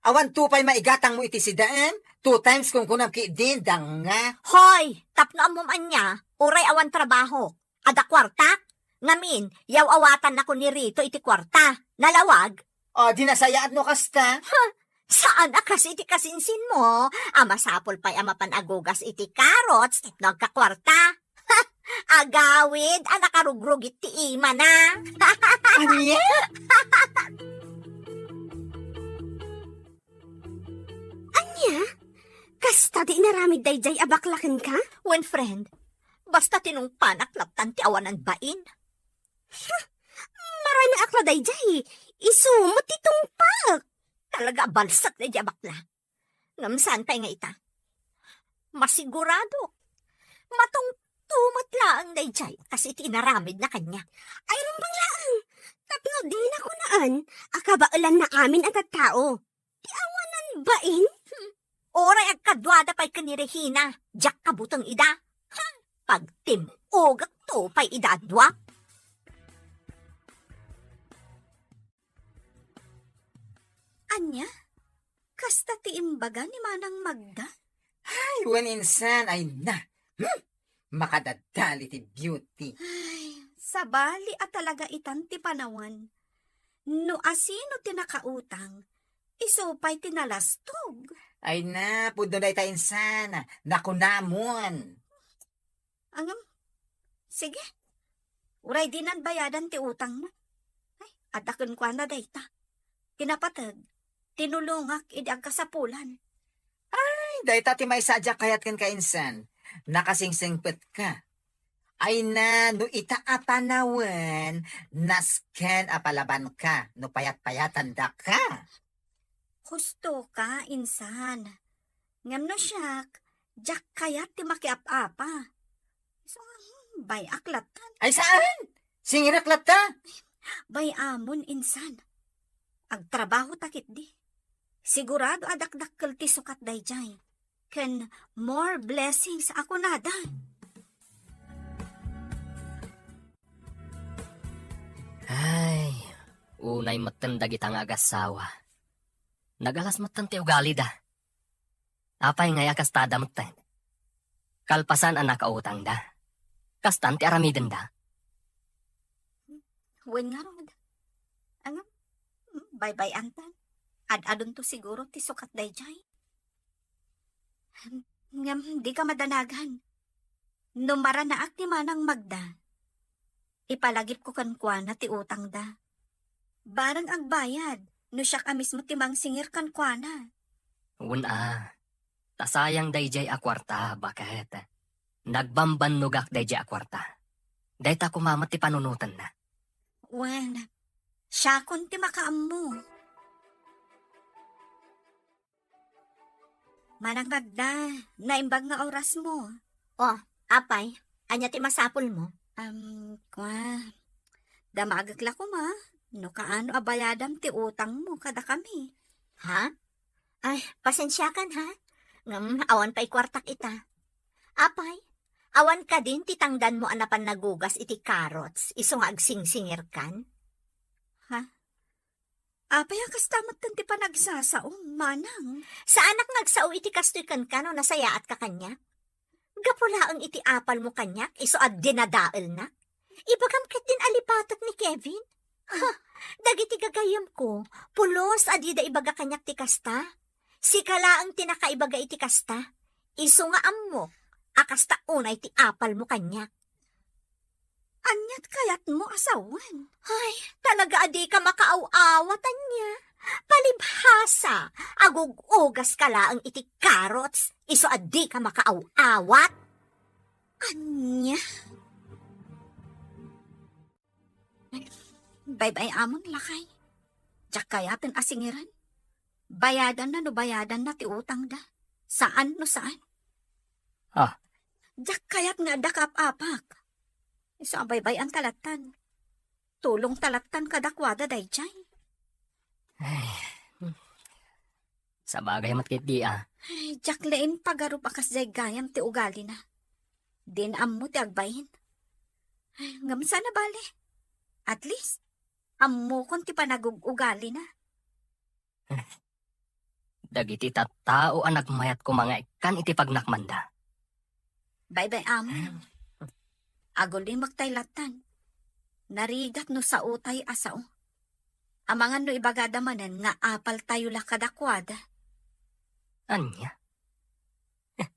Awanto pay maigatangmo iti sidaem? Two times kunkunam ketdin, danga. Hoy, tapno ammom ania, uray awan trabaho. Adda kuartak? Ngamin, yaw-awatannako ni Rito iti kuarta. Nalawag? O, di nasayaat no kasta? Huh, saan a kas iti kasinsinmo? A masapul pay a mapan agugas iti carrots tapno agkakuarta. Agawid a nakarugrugit ti imana. Ania? Ania? Kasta ti inaramid daydiay a bakla kenka? Wen, friend, basta tinungpanak lattan ti awanan bain. Ha? Maranaak la daydiay. Isu met ti tungpaek. Talaga a balsek daydiay a bakla. Ngem saan pay nga ita? Masigurado. Matungto met laeng daydiay kas iti inaramidna kaniak. Ay, rumbeng laeng. Tapno dina kunaan a kabaelanna amin a tattao. Ti awanan bain? Hmm. Uray agkaduada pay ken ni Regina, diak kabuteng ida. Ha? Pagtim-ogakto pay ida a dua. Ania? Kasta ti imbaga ni Manang Magda? Ay, wen insan, ay na. Hmm? Makadadali ti beauty. Ay, sabali a talaga itan ti panawen. No asino ti nakautang, isu pay ti nalastog. Ay na, pudno dayta insan. Nakunamon. Ngem, sige. Uray dinan bayadan ti utangna. Ay, adda kenkuana dayta. Ti napateg, tinulongak idi agkasapulan. Ay, dayta ti maysa a diak kayat kenka insan. Nakasingsingpetka. Ay na, no ita a panawen, nasken a palabanka no payat-payatandaka. Husto ka, insan. Ngem no siak, diak kayat ti makiap-apa. Isu nga, hmm, bay-ak lattan. Ay, saan? Singirek latta? Bay-amon, insan. Agtrabaho ta ketdi. Sigurado a dakdakkel ti sukat daydiay. Ken more blessings a kunada. Ay, unay metten dagita nga agassawa. Nagalas metten ti ugalida. Apay ngay a kastada metten? Kalpasan a nakautangda, kastan ti aramidenda. Wen ngarud. Ngem, baybay-antan. Ad-adunto siguro ti sukat daydiay. Ngem, dika madanagan. No maranaak ni Manang Magda, ipalagipko kenkuana ti utangda. Bareng agbayad no siak a mismo ti mangsingir kenkuana. Wen a, ta sayang daydiay a kuarta, baket. Nagbambannogak daydiay a kuarta. Dayta koma met ti panunotenna. Wen, siakon ti makaammo. Manang Magda, naimbag nga orasmo. Oh, apay, ania ti masapulmo? Am, kua, damagek la koma no kaano a bayadam ti utangmo kadakami. Ha? Ay, pasensiakan, ha? Ngem awan pay kuartak ita. Apay, awan kadin ti tangdanmo a napan nagugas iti carrots isu nga agsingsingirkan? Ha? Apay a kasta metten ti panagsasaom, manang? Saanak nga agsao iti kastoy kenka no nasayaatka kaniak? Gapu laeng iti apalmo kaniak, isu a dinadaelnak. Ibagam ketdin a lipatek ni Kevin. Ha, dagiti gagayyemko, pulos a dida ibaga kaniak ti kasta. Sika laeng ti nakaibaga iti kasta. Isu nga ammok a kasta unay ti apalmo kaniak. Aniat kayatmo a sawen? Ay, talaga a dika makaaw-awat, ania? Palibhasa, agug-ugaska laeng iti carrots, isu a dika makaaw-awat. Ania? Baybay-amon, lakay. Diak kayaten a singiren. Bayadanna no bayadanna ti utangda. Saan no saan. Ah. Diak kayat nga adda kaap-apak. Isu a baybay-an ta lattan. Tulong ta lattan kadakuada daydiay. Ay. Sabagay met ketdi a. Ay, diak laeng pagarup a kasdiay gayam ti ugalina. Dina ammo ti agbain. Ay, ngem saan a bale. At least, ammokon ti panagug-ugalina. Dagiti tattao a nagmayat koma nga ikkan iti pagnakmanda. Baybay-amon. Agulimek tay lattan. Narigat no saotay a sao. Amangan no ibagada manen nga apaltayo la kadakuada. Ania? Eh,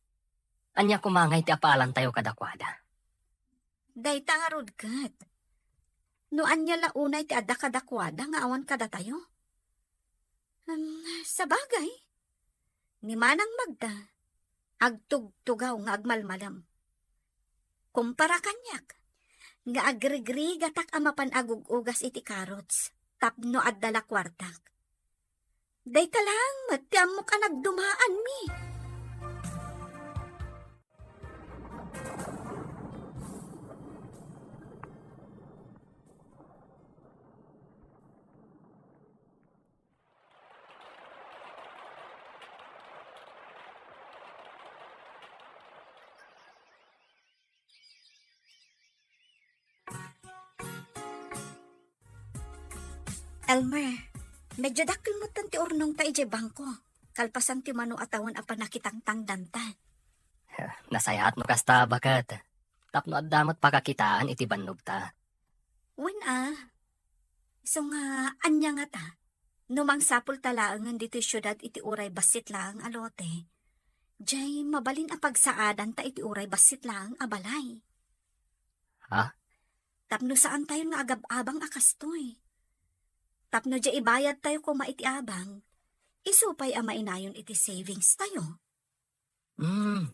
ania koma ngay ti apaalantayo kadakuada? Dayta ngarud ket. No ania la unay ti adda kadakuada nga awan kadatayo? Hmm, sabagay. Ni Manang Magda, agtugtugaw nga agmalmalem. Kumpara kaniak, nga agrigrigatak a mapan agug-ugas iti carrots tapno adda la kuartak. Dayta laeng met ti ammok a nagdumaanmi. Elmer, medyo dakkel metten ti urnongta idiay bangko, kalpasan ti mano a tawen a pannakitangtangdanta. Nasayaat no kasta, baket. Tapno adda met pakakitaan iti bannogta. Wen a. Isu nga, ania ngata? No mangsapulta laengen ditoy siudad iti uray bassit laeng a lote, diay mabalin a pagsaadanta iti uray bassit laeng a balay. Ha? Tapno saantayon nga agab-abang a kastoy. Tapno diay ibayadtayo koma iti abang, isu pay a mainayon iti savings tayo. Hmm.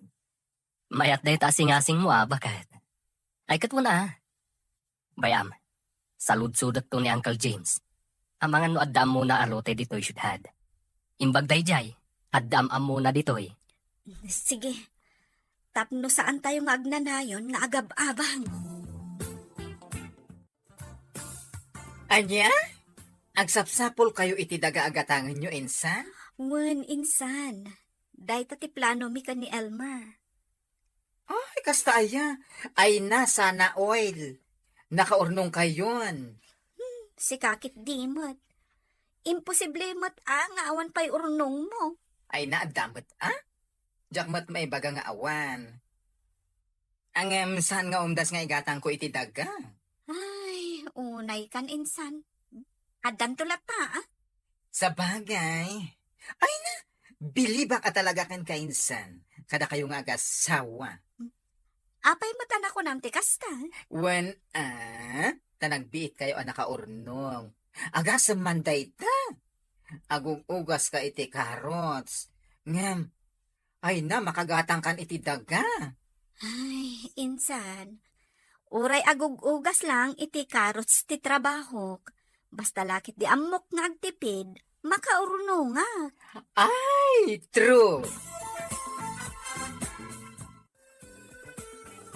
Mayat dayta a singasingmo a, baket. Ay, ket wen a. Bay-am, saludsodekto ni Uncle James. Amangan no adda ammona a lote ditoy siudad. Imbag daydiay, adda am-ammona ditoy. Sige. Tapno saantayo nga agnanayon nga agab-abang. Ania? Agsapsapulkayo iti daga a gatangenyo, insan? Wen, insan. Dayta ti planomi ken ni Elmer. Ay, kasta aya. Ay na, sana all. Nakaurnongkayon. Hmm, sika ketdi met. Imposible met a nga awan pay urnongmo. Ay na, adda met, a? Diak met maibaga nga awan. Ngem saan nga umdas nga igatangko iti daga? Ay, unay kan insan. Addanto latta, a? Sabagay. Ay na, bilibak a talaga ken kainsan. Kadakayo nga agasawa. Apay met a nakunam ti kasta? Wen, a, ta nagbiitkayo a nakaurnong. Agasem man dayta. Agug-ugaska iti carrots. Ngem, ay na, makagatangkan iti daga. Ay, insan. Uray agug-ugas lang iti carrots ti trabahok. Basta la ketdi ammok nga agtipid, makaurnongak. Ay, true.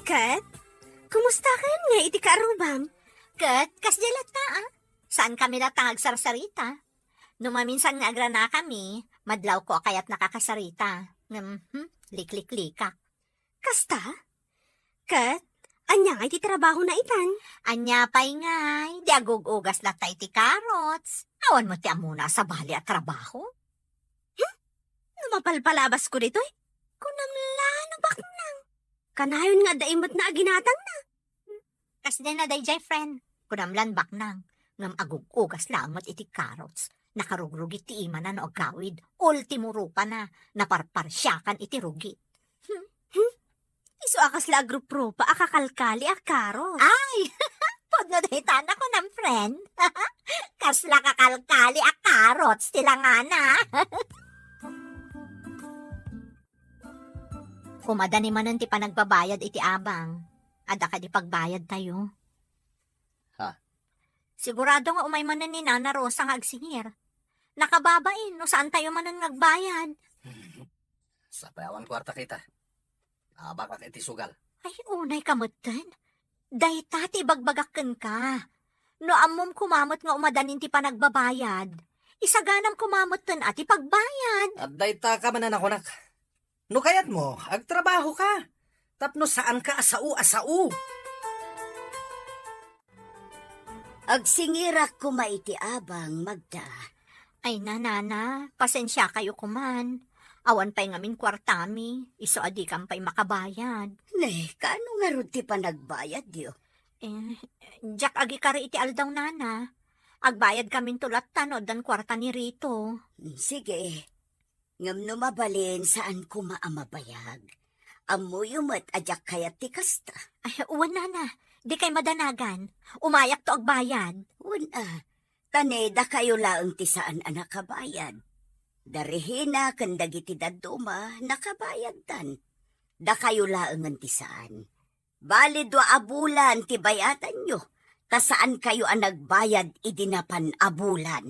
Ket, kumusta ken nga iti kaarrubam? Ket, kasdiay latta, a? Saankami latta nga agsarsarita. No maminsan nga agranakami, madlawko a kayat nakakasarita. Ngem, hmm, likliklikak. Kasta? Ket, ania ngay ti trabahona itan? Ania pay ngay, di agug-ugas latta iti carrots. Awan met ti ammona a sabali a trabaho. Hmm? No mapalpalabasko ditoy, kunam la no baknang. Kanayon nga adda immet na aginatangna. Kasdiay na daydiay, friend. Kunam lan baknang. Ngem agug-ugas laeng met iti carrots. Nakarugrugit ti imana no agawid. Ultimo rupana, naparparsiakan iti rugi. Hmm? Hmm? Isu a kasla agruprupa a kakalkali a carrots. Ay! Pudno dayta, nakunam, friend. Kasla kakalkali a carrots ti langana. Kumadani manen ti panagbabayad iti abang. Adda kadi pagbayadtayo? Ha? Sigurado nga umay manen ni Nana Rosa nga agsingir. Nakababain no saantayo manen nga agbayad. Sapay awan kuarta kita. Naabakak iti sugal. Ay, unay ka metten. Dayta ti ibagbagak kenka. No ammom koma met nga umadanin ti panagbabayad, isaganam koma metten a ti pagbayad. At dayta ka man a nakunak. No kayatmo, agtrabaho ka. Tapno saan ka a sao a sao. Agsingirak koma iti abang, Magda. Ay na, Nana, pasensiakayo koman. Awan pay ngamin kuartami, isu a dikam pay makabayad. Ne, kaano ngarud ti panagbayadyo? Eh, diak agikari iti aldaw, Nana. Agbayad kaminto latta no addan kuarta ni Rito. Sige. Ngem no mabalin, saan koma a mabayag. Ammoyo met a diak kayat ti kasta. Ay, wen, Nana. Dikay madanagan. Umayakto agbayad. Wen a, ta ne, dakayo laeng ti saan a nakabayad. Da Regina ken dagiti dadduma, nakabayaddan. Dakayo laengen ti saan. Bali dua a bulan ti bay-atanyo, ta saankayo a nagbayad idi napan a bulan.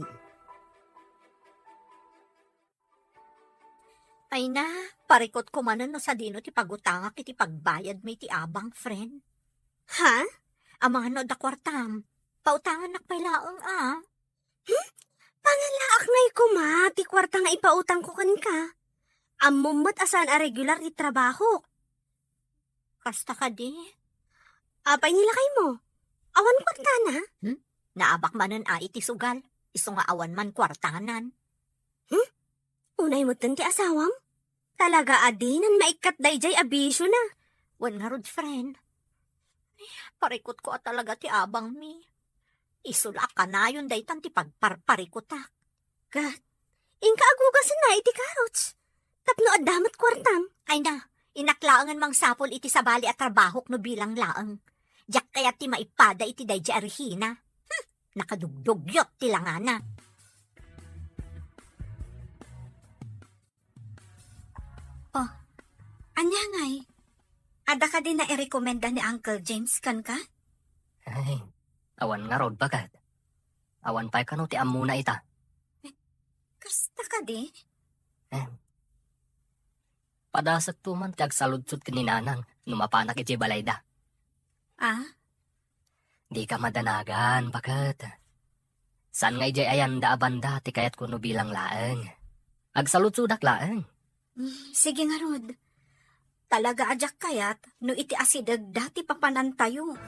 Ay na, parikutko manen no sadino ti pagutangak iti pagbayadmi iti abang, friend. Ha? Amangan no adda kuartam. Pautangannak pay laeng a. Hmm? Pangalaak ngay koma ti kuarta nga ipautangko kenka. Ammom met a saan a regular ti trabahok. Kasta kadi? Apay ni lakaymo? Awan kuartana? Hmm? Naabak manen a iti sugal, isu nga awan man kuartanan. Hmm? Unay metten ti asawam? Talaga a dinan maikkat daydiay a bisiona. Wen ngarud, friend. Eh, parikutko a talaga ti abangmi. Isu la a kanayon daytan ti pagparparikutak. Ket, inka agugasenna iti carrots. Tapno adda met kuartam. Ay na, innak laengen mangsapul iti sabali a trabahok no bilang laeng. Diak kayat ti maipada iti daydiay a Regina. Hmm, nakadugdugyot ti langana. Oh, ania ngay? Adda kadi nairekomenda ni Uncle James kenka? Ay, awan ngarud, baket. Awan pay kano ti ammona ita. Eh, kasta kadi? Eh, padasekto man ti agsaludsod ken ni Nanang no mapanak idiay balayda. Ah? Dika madanagan, baket. Saan nga idiay ayanda a banda ti kayatko no bilang laeng. Agsaludsodak laeng. Mm, sige ngarud. Talaga a diak kayat no iti asidegda ti papanantayo.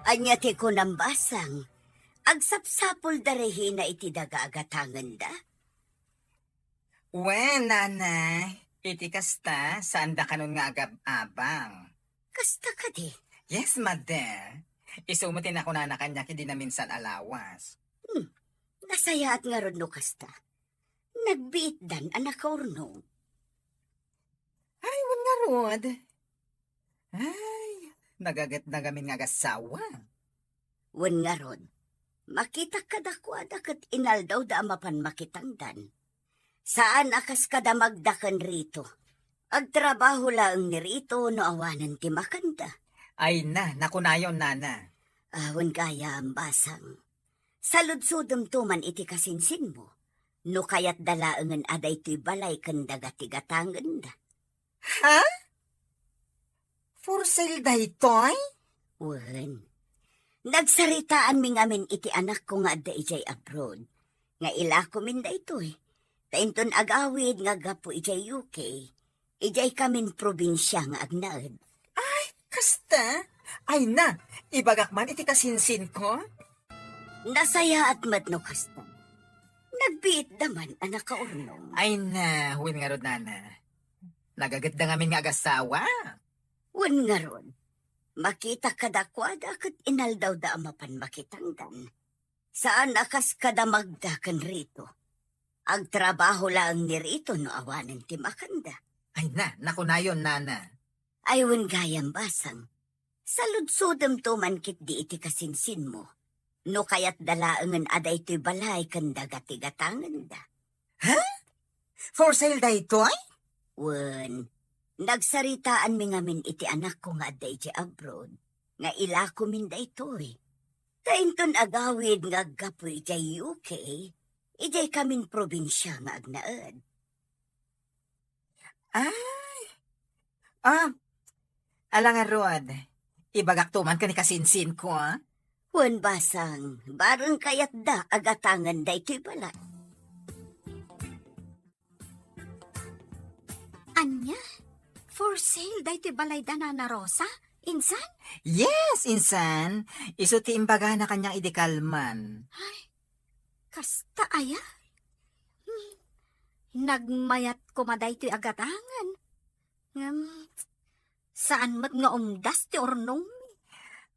Ania ti kunam, Basang? Agsapsapulda, Regina, iti daga a gatangenda? Wen, Nana, iti kasta, saanda kanon nga agab-abang. Kasta kadi? Yes, Mother. Isu met ti nakunana kaniak idi naminsan a lawas. Hmm. Nasayaat ngarud no kasta. Nagbiitdan a nakaurnong. Ay, wen ngarud. Ay, nagagetda ngamin nga agassawa. Wen ngarud, makitak kadakuada ket inaldawda a mapan makitangdan. Saan a kas kadamagda ken Rito. Agtrabaho laeng ni Rito no awanen ti makanda. Ay na, nakunayon, Nana. Awan gayam, Basang. Saludsodemto man iti kasinsinmo, no kayatda laengen a daytoy balay ken daga ti gatangenda. Ha? For sale daytoy? Wen. Nagsaritaanmi ngamin iti anakko nga adda idiay abroad, nga ilakomin daytoy. Ta inton agawid nga aggapu idiay U K, idiay kamin probinsia nga agnaed. Ay, kasta? Ay na, ibagak man iti kasinsinko? Nasayaat met no kasta. Nagbiitda man a nakaurnong. Ay na, wen ngarud, Nana. Nagagetda ngamin nga agassawa. Wen ngarud, makitak kadakuada ket inaldawda a mapan makitangdan. Saan a kas kadamagda ken Rito. Agtrabaho laeng ni Rito no awanen ti makanda. Ay na, nakunayon, Nana. Ay wen gayam, Basang. Saludsodemto man ketdi iti kasinsinmo, no kayatda laengen a daytoy balay ken daga ti gatangenda. Ha? For sale daytoy? Wen, nagsaritaanmi ngamin iti anakko nga adda idiay abroad, nga ilakomin daytoy. Ta inton agawid nga aggapu idiay U K, idiay kamin probinsia nga agnaed. Ay. Ah, ala ngarud, ibagakto man ken ni kasinsinko, a? Wen, Basang, bareng kayatda a gatangen daytoy balay. Ania? For sale daytoy balayda, Nana Rosa? Insan? Yes, insan. Isu ti imbagana kaniak idi kalman. Ay, kasta aya? Hmm. Nagmayat koma daytoy a gatangen. Ngem, saan met nga umdas ti urnongmi.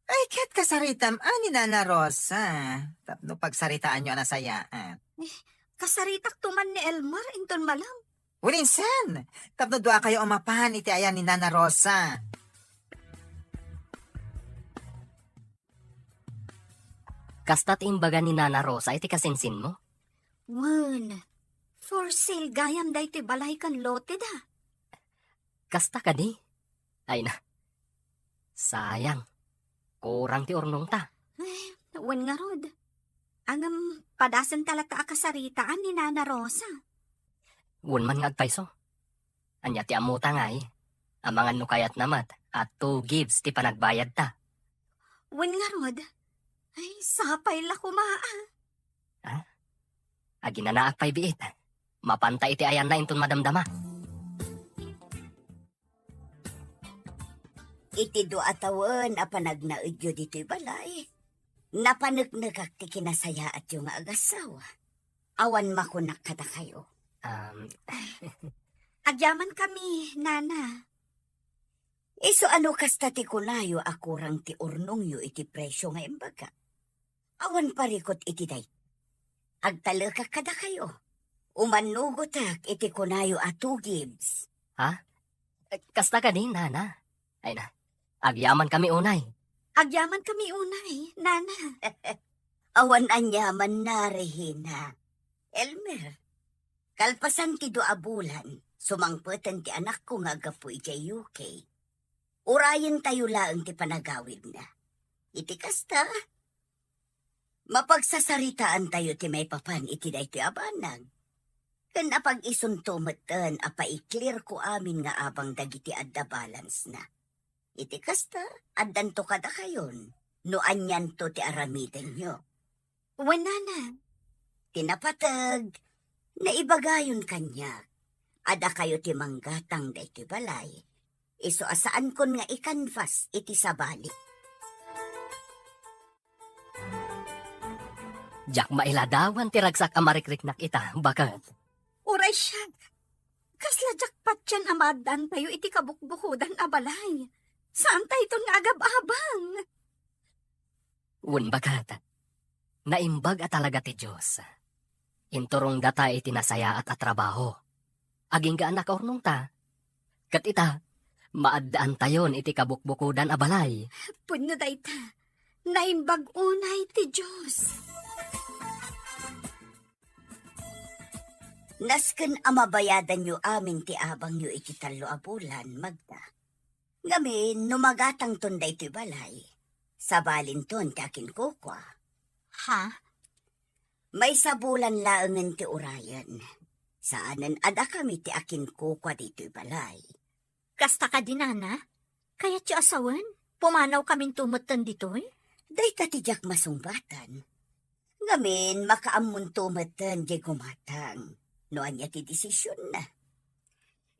Ay, ket kasaritam a ni Nana Rosa. Tapno pagsaritaanyo a nasayaat. Eh, kasaritakto man ni Elmer inton malam. Wen insan, tapno duakayo a mapan iti ayan ni Nana Rosa. Kasta ti imbaga ni Nana Rosa iti kasinsinmo? Wen, for sale gayam daytoy balay ken loteda. Kasta kadi? Ay na. Sayang. Kurang ti urnongta. Eh, wen ngarud. Ngem, padasenta latta a kasaritaan ni Nana Rosa. Wen man nga agpayso. Ania ti ammota ngay? Amangan no kayatna met a two gives ti panagbayadta. Wen ngarud. Ay, sapay la koma, a. Ha? Aginanaak pay biit. Mapanta iti ayanna inton madamdama. Iti dua a tawen a panagnaedyo ditoy balay, napaneknekak ti kinasayaatyo nga agassawa. Awan makunak kadakayo. Um, Agyamankami, Nana. Isu a no kasta ti kunayo a kurang ti urnongyo iti presio nga imbaga. Awan parikut iti day. Agtalekak kadakayo. Umannugotak iti kunayo a two gives. Ha? Kasta kadi, Nana? Ay na, agyamankami unay. Agyamankami unay, Nana. Awan aniamanna, Regina. Elmer, kalpasan ti dua a bulan, sumangpeten ti anakko nga aggapu idiay U K. Urayentayo laeng ti panagawidna. Iti kasta, mapagsasaritaantayo ti maipapan iti daytoy a banag. Ken apag-isunto metten a paiklirko amin nga abang dagiti adda balance-na. Iti kasta, addanto kadakayon. no anianto ti aramidenyo. Wen, nana. Ti napateg, naibagayon kaniak a dakayo ti manggatang daytoy balay. Isu a saankon nga ikanvas iti sabali. Diak mailadawan ti ragsak a marikriknak ita, baket. Uray siak, kasla diak patien a maaddaantayo iti kabukbukodan a balay. Saantayton nga agab-abang. Wen, baket, naimbag a talaga ti Dios. Inturongdata iti nasayaat a trabaho. Agingga a nakaurnongta. Ket ita, maaddaantayon iti kabukbukodan a balay. Pudno dayta, naimbag unay ti Dios. Nasken a mabayadanyo amin ti abangyo iti tallo a bulan, Magda. Ngamin, no magatangton daytoy balay, sabalinton ti akinkukua. Ha? Maysa bulan laengen ti urayen. Saanen a dakami ti akinkukua ditoy balay. Kasta kadi, nana? Kayatyo a sawen? Pumanawkaminto metten ditoy? Dayta ti diak masungbatan. Ngamin, makaammonto metten diay gumatang no ania ti desisionna.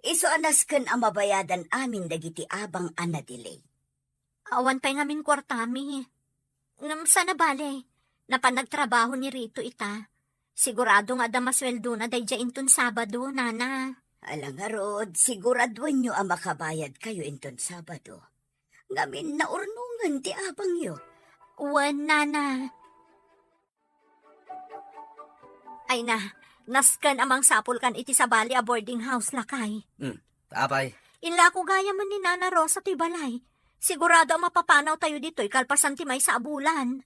Isu a nasken a mabayadan amin dagiti abang a nadelay. Awan pay ngamin kuartami. Ngem saan a bale, napan nagtrabaho ni Rito ita. Sigurado nga adda masueldona daydiay inton Sabado, nana. Ala ngarud, siguraduenyo a makabayadkayo inton Sabado. Ngamin, naurnongen ti abangyo. Wen, nana. Ay na, nasken a mangsapulkan iti sabali a boarding house, lakay. Hmm, apay? Inlako gayam ni Nana Rosa ti balay. Sigurado a mapapanawtayo ditoy kalpasan ti maysa a bulan.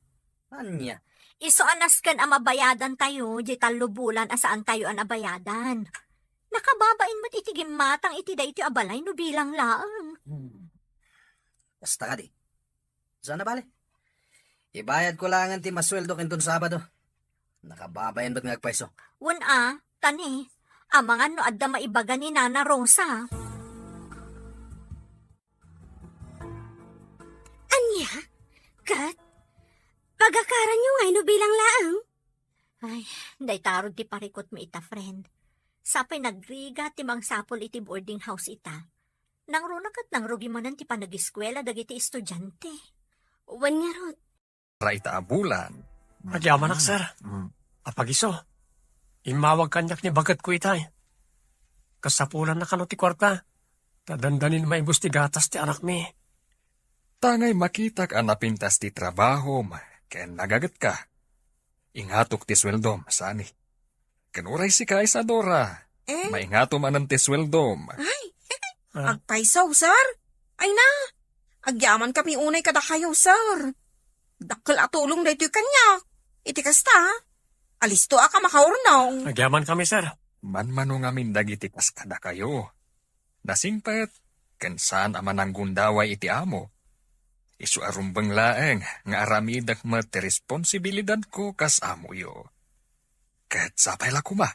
Ania? Isu a nasken a mabayadantayo di tallo bulan a saantayo a nabayadan. Nakababain met iti gimmatang iti daytoy a balay no bilang laeng. Hmm. Kasta kadi. Saan a bale? Ibayadko laengen ti masueldok inton Sabado. Nakababain met nga agpayso. Wen a, tani, amangan no adda maibaga ni Nana Rosa. Ania? Ket? Pagakaranyo ngay no bilang laeng? Ay, dayta rod ti parikutmi ita, friend. Sapay nagrigat ti mangsapul iti boarding house ita. Nangruna ket nangrugi manen ti panagiskuela dagiti estudiante. Wen ngarud. Ra ita a bulan. Agyamanak, sir. Mm. Apagiso, immawag kaniak ni bagetko itay. Kasapulanna kano ti kuarta, ta dandanin maibus ti gatas ti anakmi. Tangay makitak a napintas ti trabahom ken nagagetka. Ingatok ti sueldom, sani. Ken uray sika, Isadora. Eh? Maingato manen ti sueldom. Ay, ah, agpayso, sir. Ay na, agyamankami unay kadakayo, sir. Dakkel a tulong daytoy kaniak. Iti kasta, alistoak a makaurnong. Agyamankami, sir. Manmano ngamin dagiti kas kadakayo. Nasingpet, ken saan a mananggundaway iti amo. Isu a rumbeng laeng nga aramidek met ti responsibilidadko kas amoyo. Ket sapay la koma,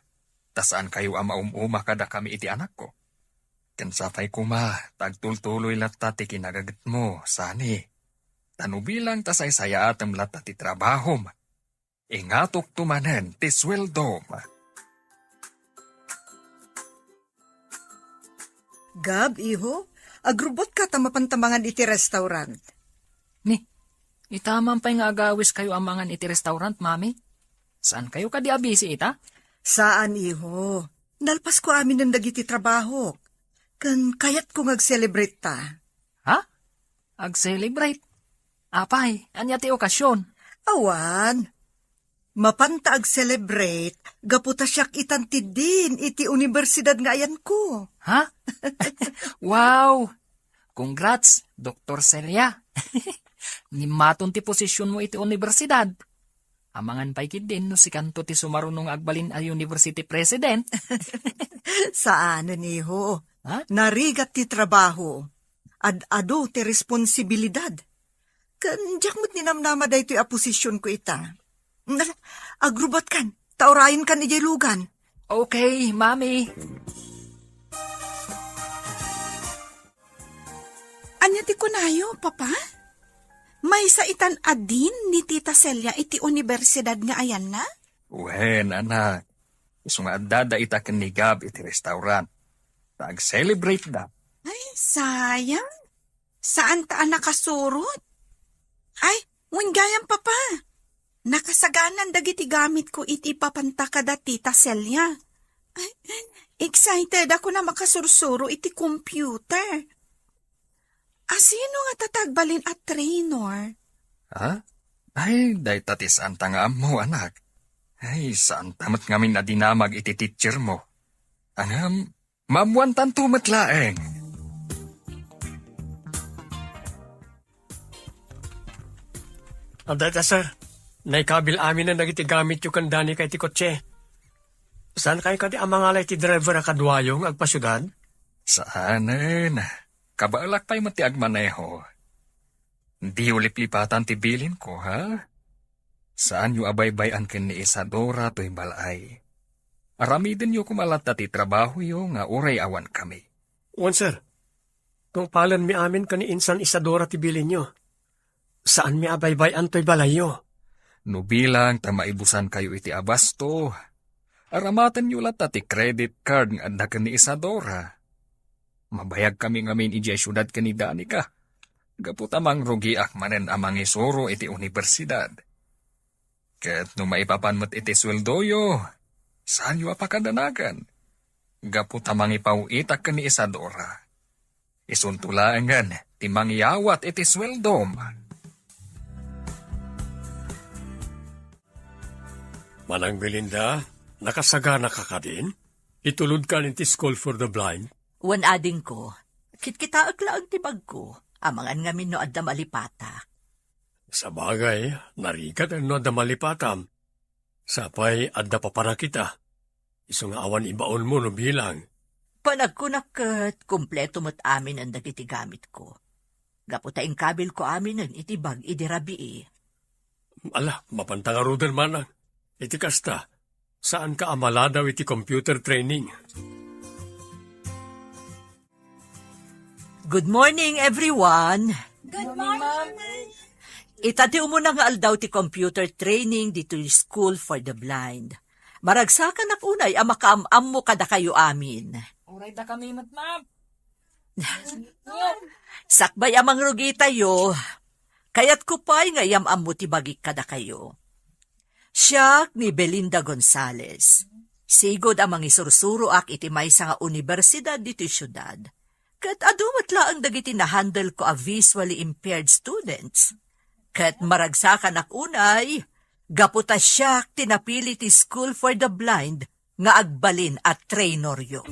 ta saankayo a maum-uma kadakami iti anakko. Ken sapay koma, ta agtultuloy latta ti kinagagetmo, sani. Ta no bilang ta saysayaatem latta ti trabahom, ingatokto manen ti sueldom. Gab, iho, agrubotka ta mapanta mangan iti restaurant. Ni, ita man pay nga agawiskayo a mangan iti restaurant, Mami? Saankayo kadi a busy ita? Saan, iho. Nalpasko aminen dagiti trabahok. Ken kayatko nga ag-celebrate ta. Ha? Ag-celebrate? Apay, ania ti okasyon? Awan. Mapanta ag-celebrate gapu ta siak itan ti dean iti universidad nga ayanko. Ha? Wow! Congrats, Doktor Celia. Nimmaton ti posisyonmo iti universidad. Amangan pay ketdin no sikanto ti sumaruno nga agbalin a university president. Saanen, iho. Ha? Narigat ti trabaho. Ad-adu ti responsibilidad. Ken diak met ninamnama daytoy a posisyonko ita. Nala, agrubotkan, ta urayenkan idiay lugan. Okay, Mami. Ania ti kunayo, Papa? Ay, saan itan a dean ni Tita Celia iti universidad nga ayanna? Wen, anak. Isu nga addada ita ken ni Gab iti restaurant. Ta ag-celebrate da. Ay, sayang. Saan ta a nakasurot? Ay, wen gayam, Papa. Nakasaganan dagiti gamitko iti ipapanta kada Tita Celia. Ay, excited ako na makasursuro iti computer. Asino nga tatagbalin a trainer? Ha? Ay, dayta ti saanta nga ammo, anak. Ay, saanta met ngamin a dinamag iti teacher mo. Ngem, maammoantanto met laeng. Adda ita, sir. Naikabil aminen dagiti gamityo ken Danica iti kotse. Saan kayo kadi a mangala iti driver a kaduayo nga agpasiudad? Saanen. Kabaelak pay met ti agmaneho. Diyo liplipatan ti bilinko, ha? Saanyo a baybay-an ken ni Isadora toy bal-ay. Aramidenyo koma latta ti trabahoyo nga uray awan kami. Wen, sir. Tungpalenmi amin ken ni Insan Isadora ti bilinyo. Saanmi a baybay-an toy balayyo. No bilang ta maibusankayo iti abasto, aramatenyo latta ti credit card nga adda ken ni Isadora. Mabayagkami ngamin idiay siudad ken ni Danica. Gapu ta mangrugiak manen a mangisuro iti universidad. Ket no maipapan met iti sueldoyo, saanyo a pakadanagan. Gapu ta mangipaw-itak ken ni Isadora. Isunto laengen ti mangyawat iti sueldom. Manang Belinda, nakasagana ka kadin? Itulod ka iti School for the Blind? Wen, adingko, kitkitaek laeng ti bagko. Amangan ngamin no adda malipatak. Sabagay, narigat no adda malipatam. Sapay adda papanakita. Isu nga awan ibaonmo no bilang. Panagkunak ket kompleto met aminen dagiti gamitko. Gapu ta inkabilko aminen iti bag idi rabii. Ala, mapanta ngaruden manang. Iti kasta, saanka a maladaw iti computer training. Good morning, everyone. Good morning. Ita ti umuna nga aldaw ti computer training ditoy School for the Blind. Maragsakanak unay a makaam-ammo kadakayo amin. Uray dakami met, ma'am. Sakbay a mangrugitayo, kayatko pay nga iyam-ammo ti bagik kadakayo. Siak ni Belinda Gonzalez. Sigud a mangisursuroak iti maysa nga unibersidad ditoy siudad. Ket adu met laeng dagiti nahandle ko a visually impaired students. Ket maragsakanak unay, gapu ta siak ti napili ti School for the Blind nga agbalin a traineryo.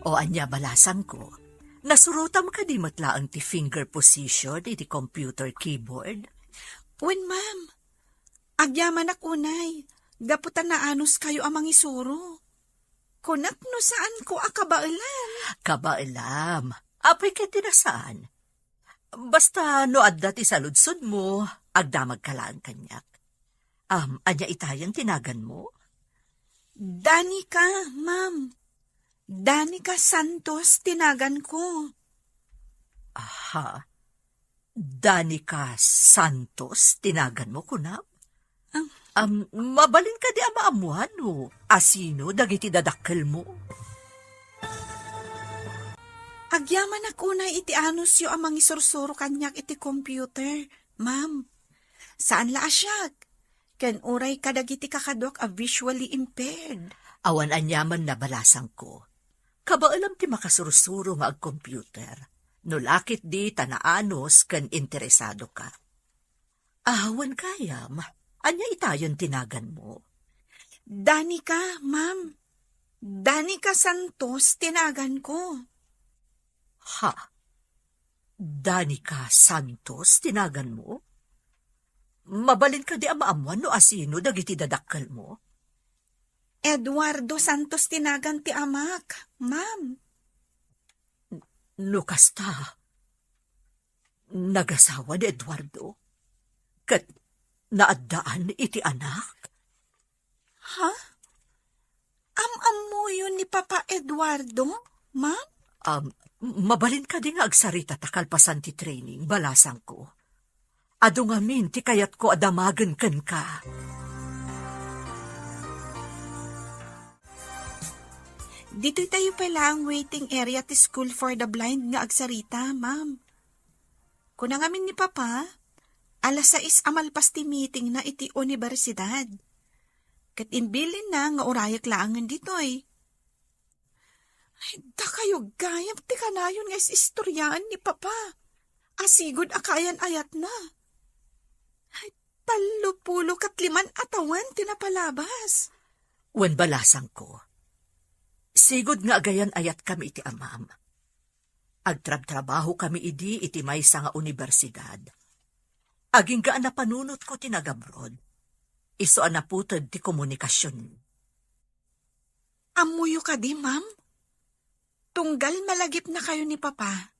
O ania, balasangko, nasurotam kadi met laeng ti finger position iti computer keyboard? Wen, ma'am. Agyamanak unay, gapu ta naanuskayo a mangisuro. Kunak no saanko a kabaelan. Kabaelam. Apay ket ti nasaan? Basta no adda ti saludsodmo, agdamagka laeng kaniak. Am, ania itayen ti naganmo? Danica, ma'am. Danica Santos ti naganko. Aha. Danica Santos ti naganmo, kunam? Am, mabalin kadi a maammuan no asino dagiti dadakkelmo? Agyamanak unay iti anusyo a mangisursuro kaniak iti computer, ma'am. Saan la a siak, ken uray kadagiti kakaduak a visually impaired. Awan aniaman, balasangko. Kabaelam ti makasursuro nga agcomputer, no la ketdi ta naanus ken interesadoka. Awan gayam, ania itayen ti naganmo? Danica, ma'am. Danica Santos ti naganko. Ha? Danica Santos ti naganmo? Mabalin kadi a maammuan no asino dagiti dadakkelmo? Eduardo Santos ti nagan ti amak, ma'am. No kasta, nagasawa ni Eduardo? Ket naaddaan iti anak? Ha? Am-ammoyo ni Papa Eduardo, ma'am? Am, Mabalin kadi nga agsarita ta kalpasan ti training, balasangko? Adu ngamin ti kayatko a damagen kenka. Ditoy tayo pay laeng waiting area ti School for the Blind nga agsarita, ma'am. Kuna ngamin ni Papa, alas sais a malpas ti meeting na iti universidad. Ket imbilinna nga urayek laengen ditoy. Ay, dakayo gayam ti kanayon nga is-istoriaan ni Papa. Asigud a kayan-ayatna. Ay, tallo pulo ket liman a tawen ti napalabas. Wen balasangko. Sigud nga agayan-ayatkami iti amam. Agtrabtrabaho kami idi iti maysa nga universidad. Agingga a napanunotko ti nagabroad. Isu a naputed ti komunikasion. Ammoyo kadi, ma'am? Tunggal malagipnakayo ni Papa,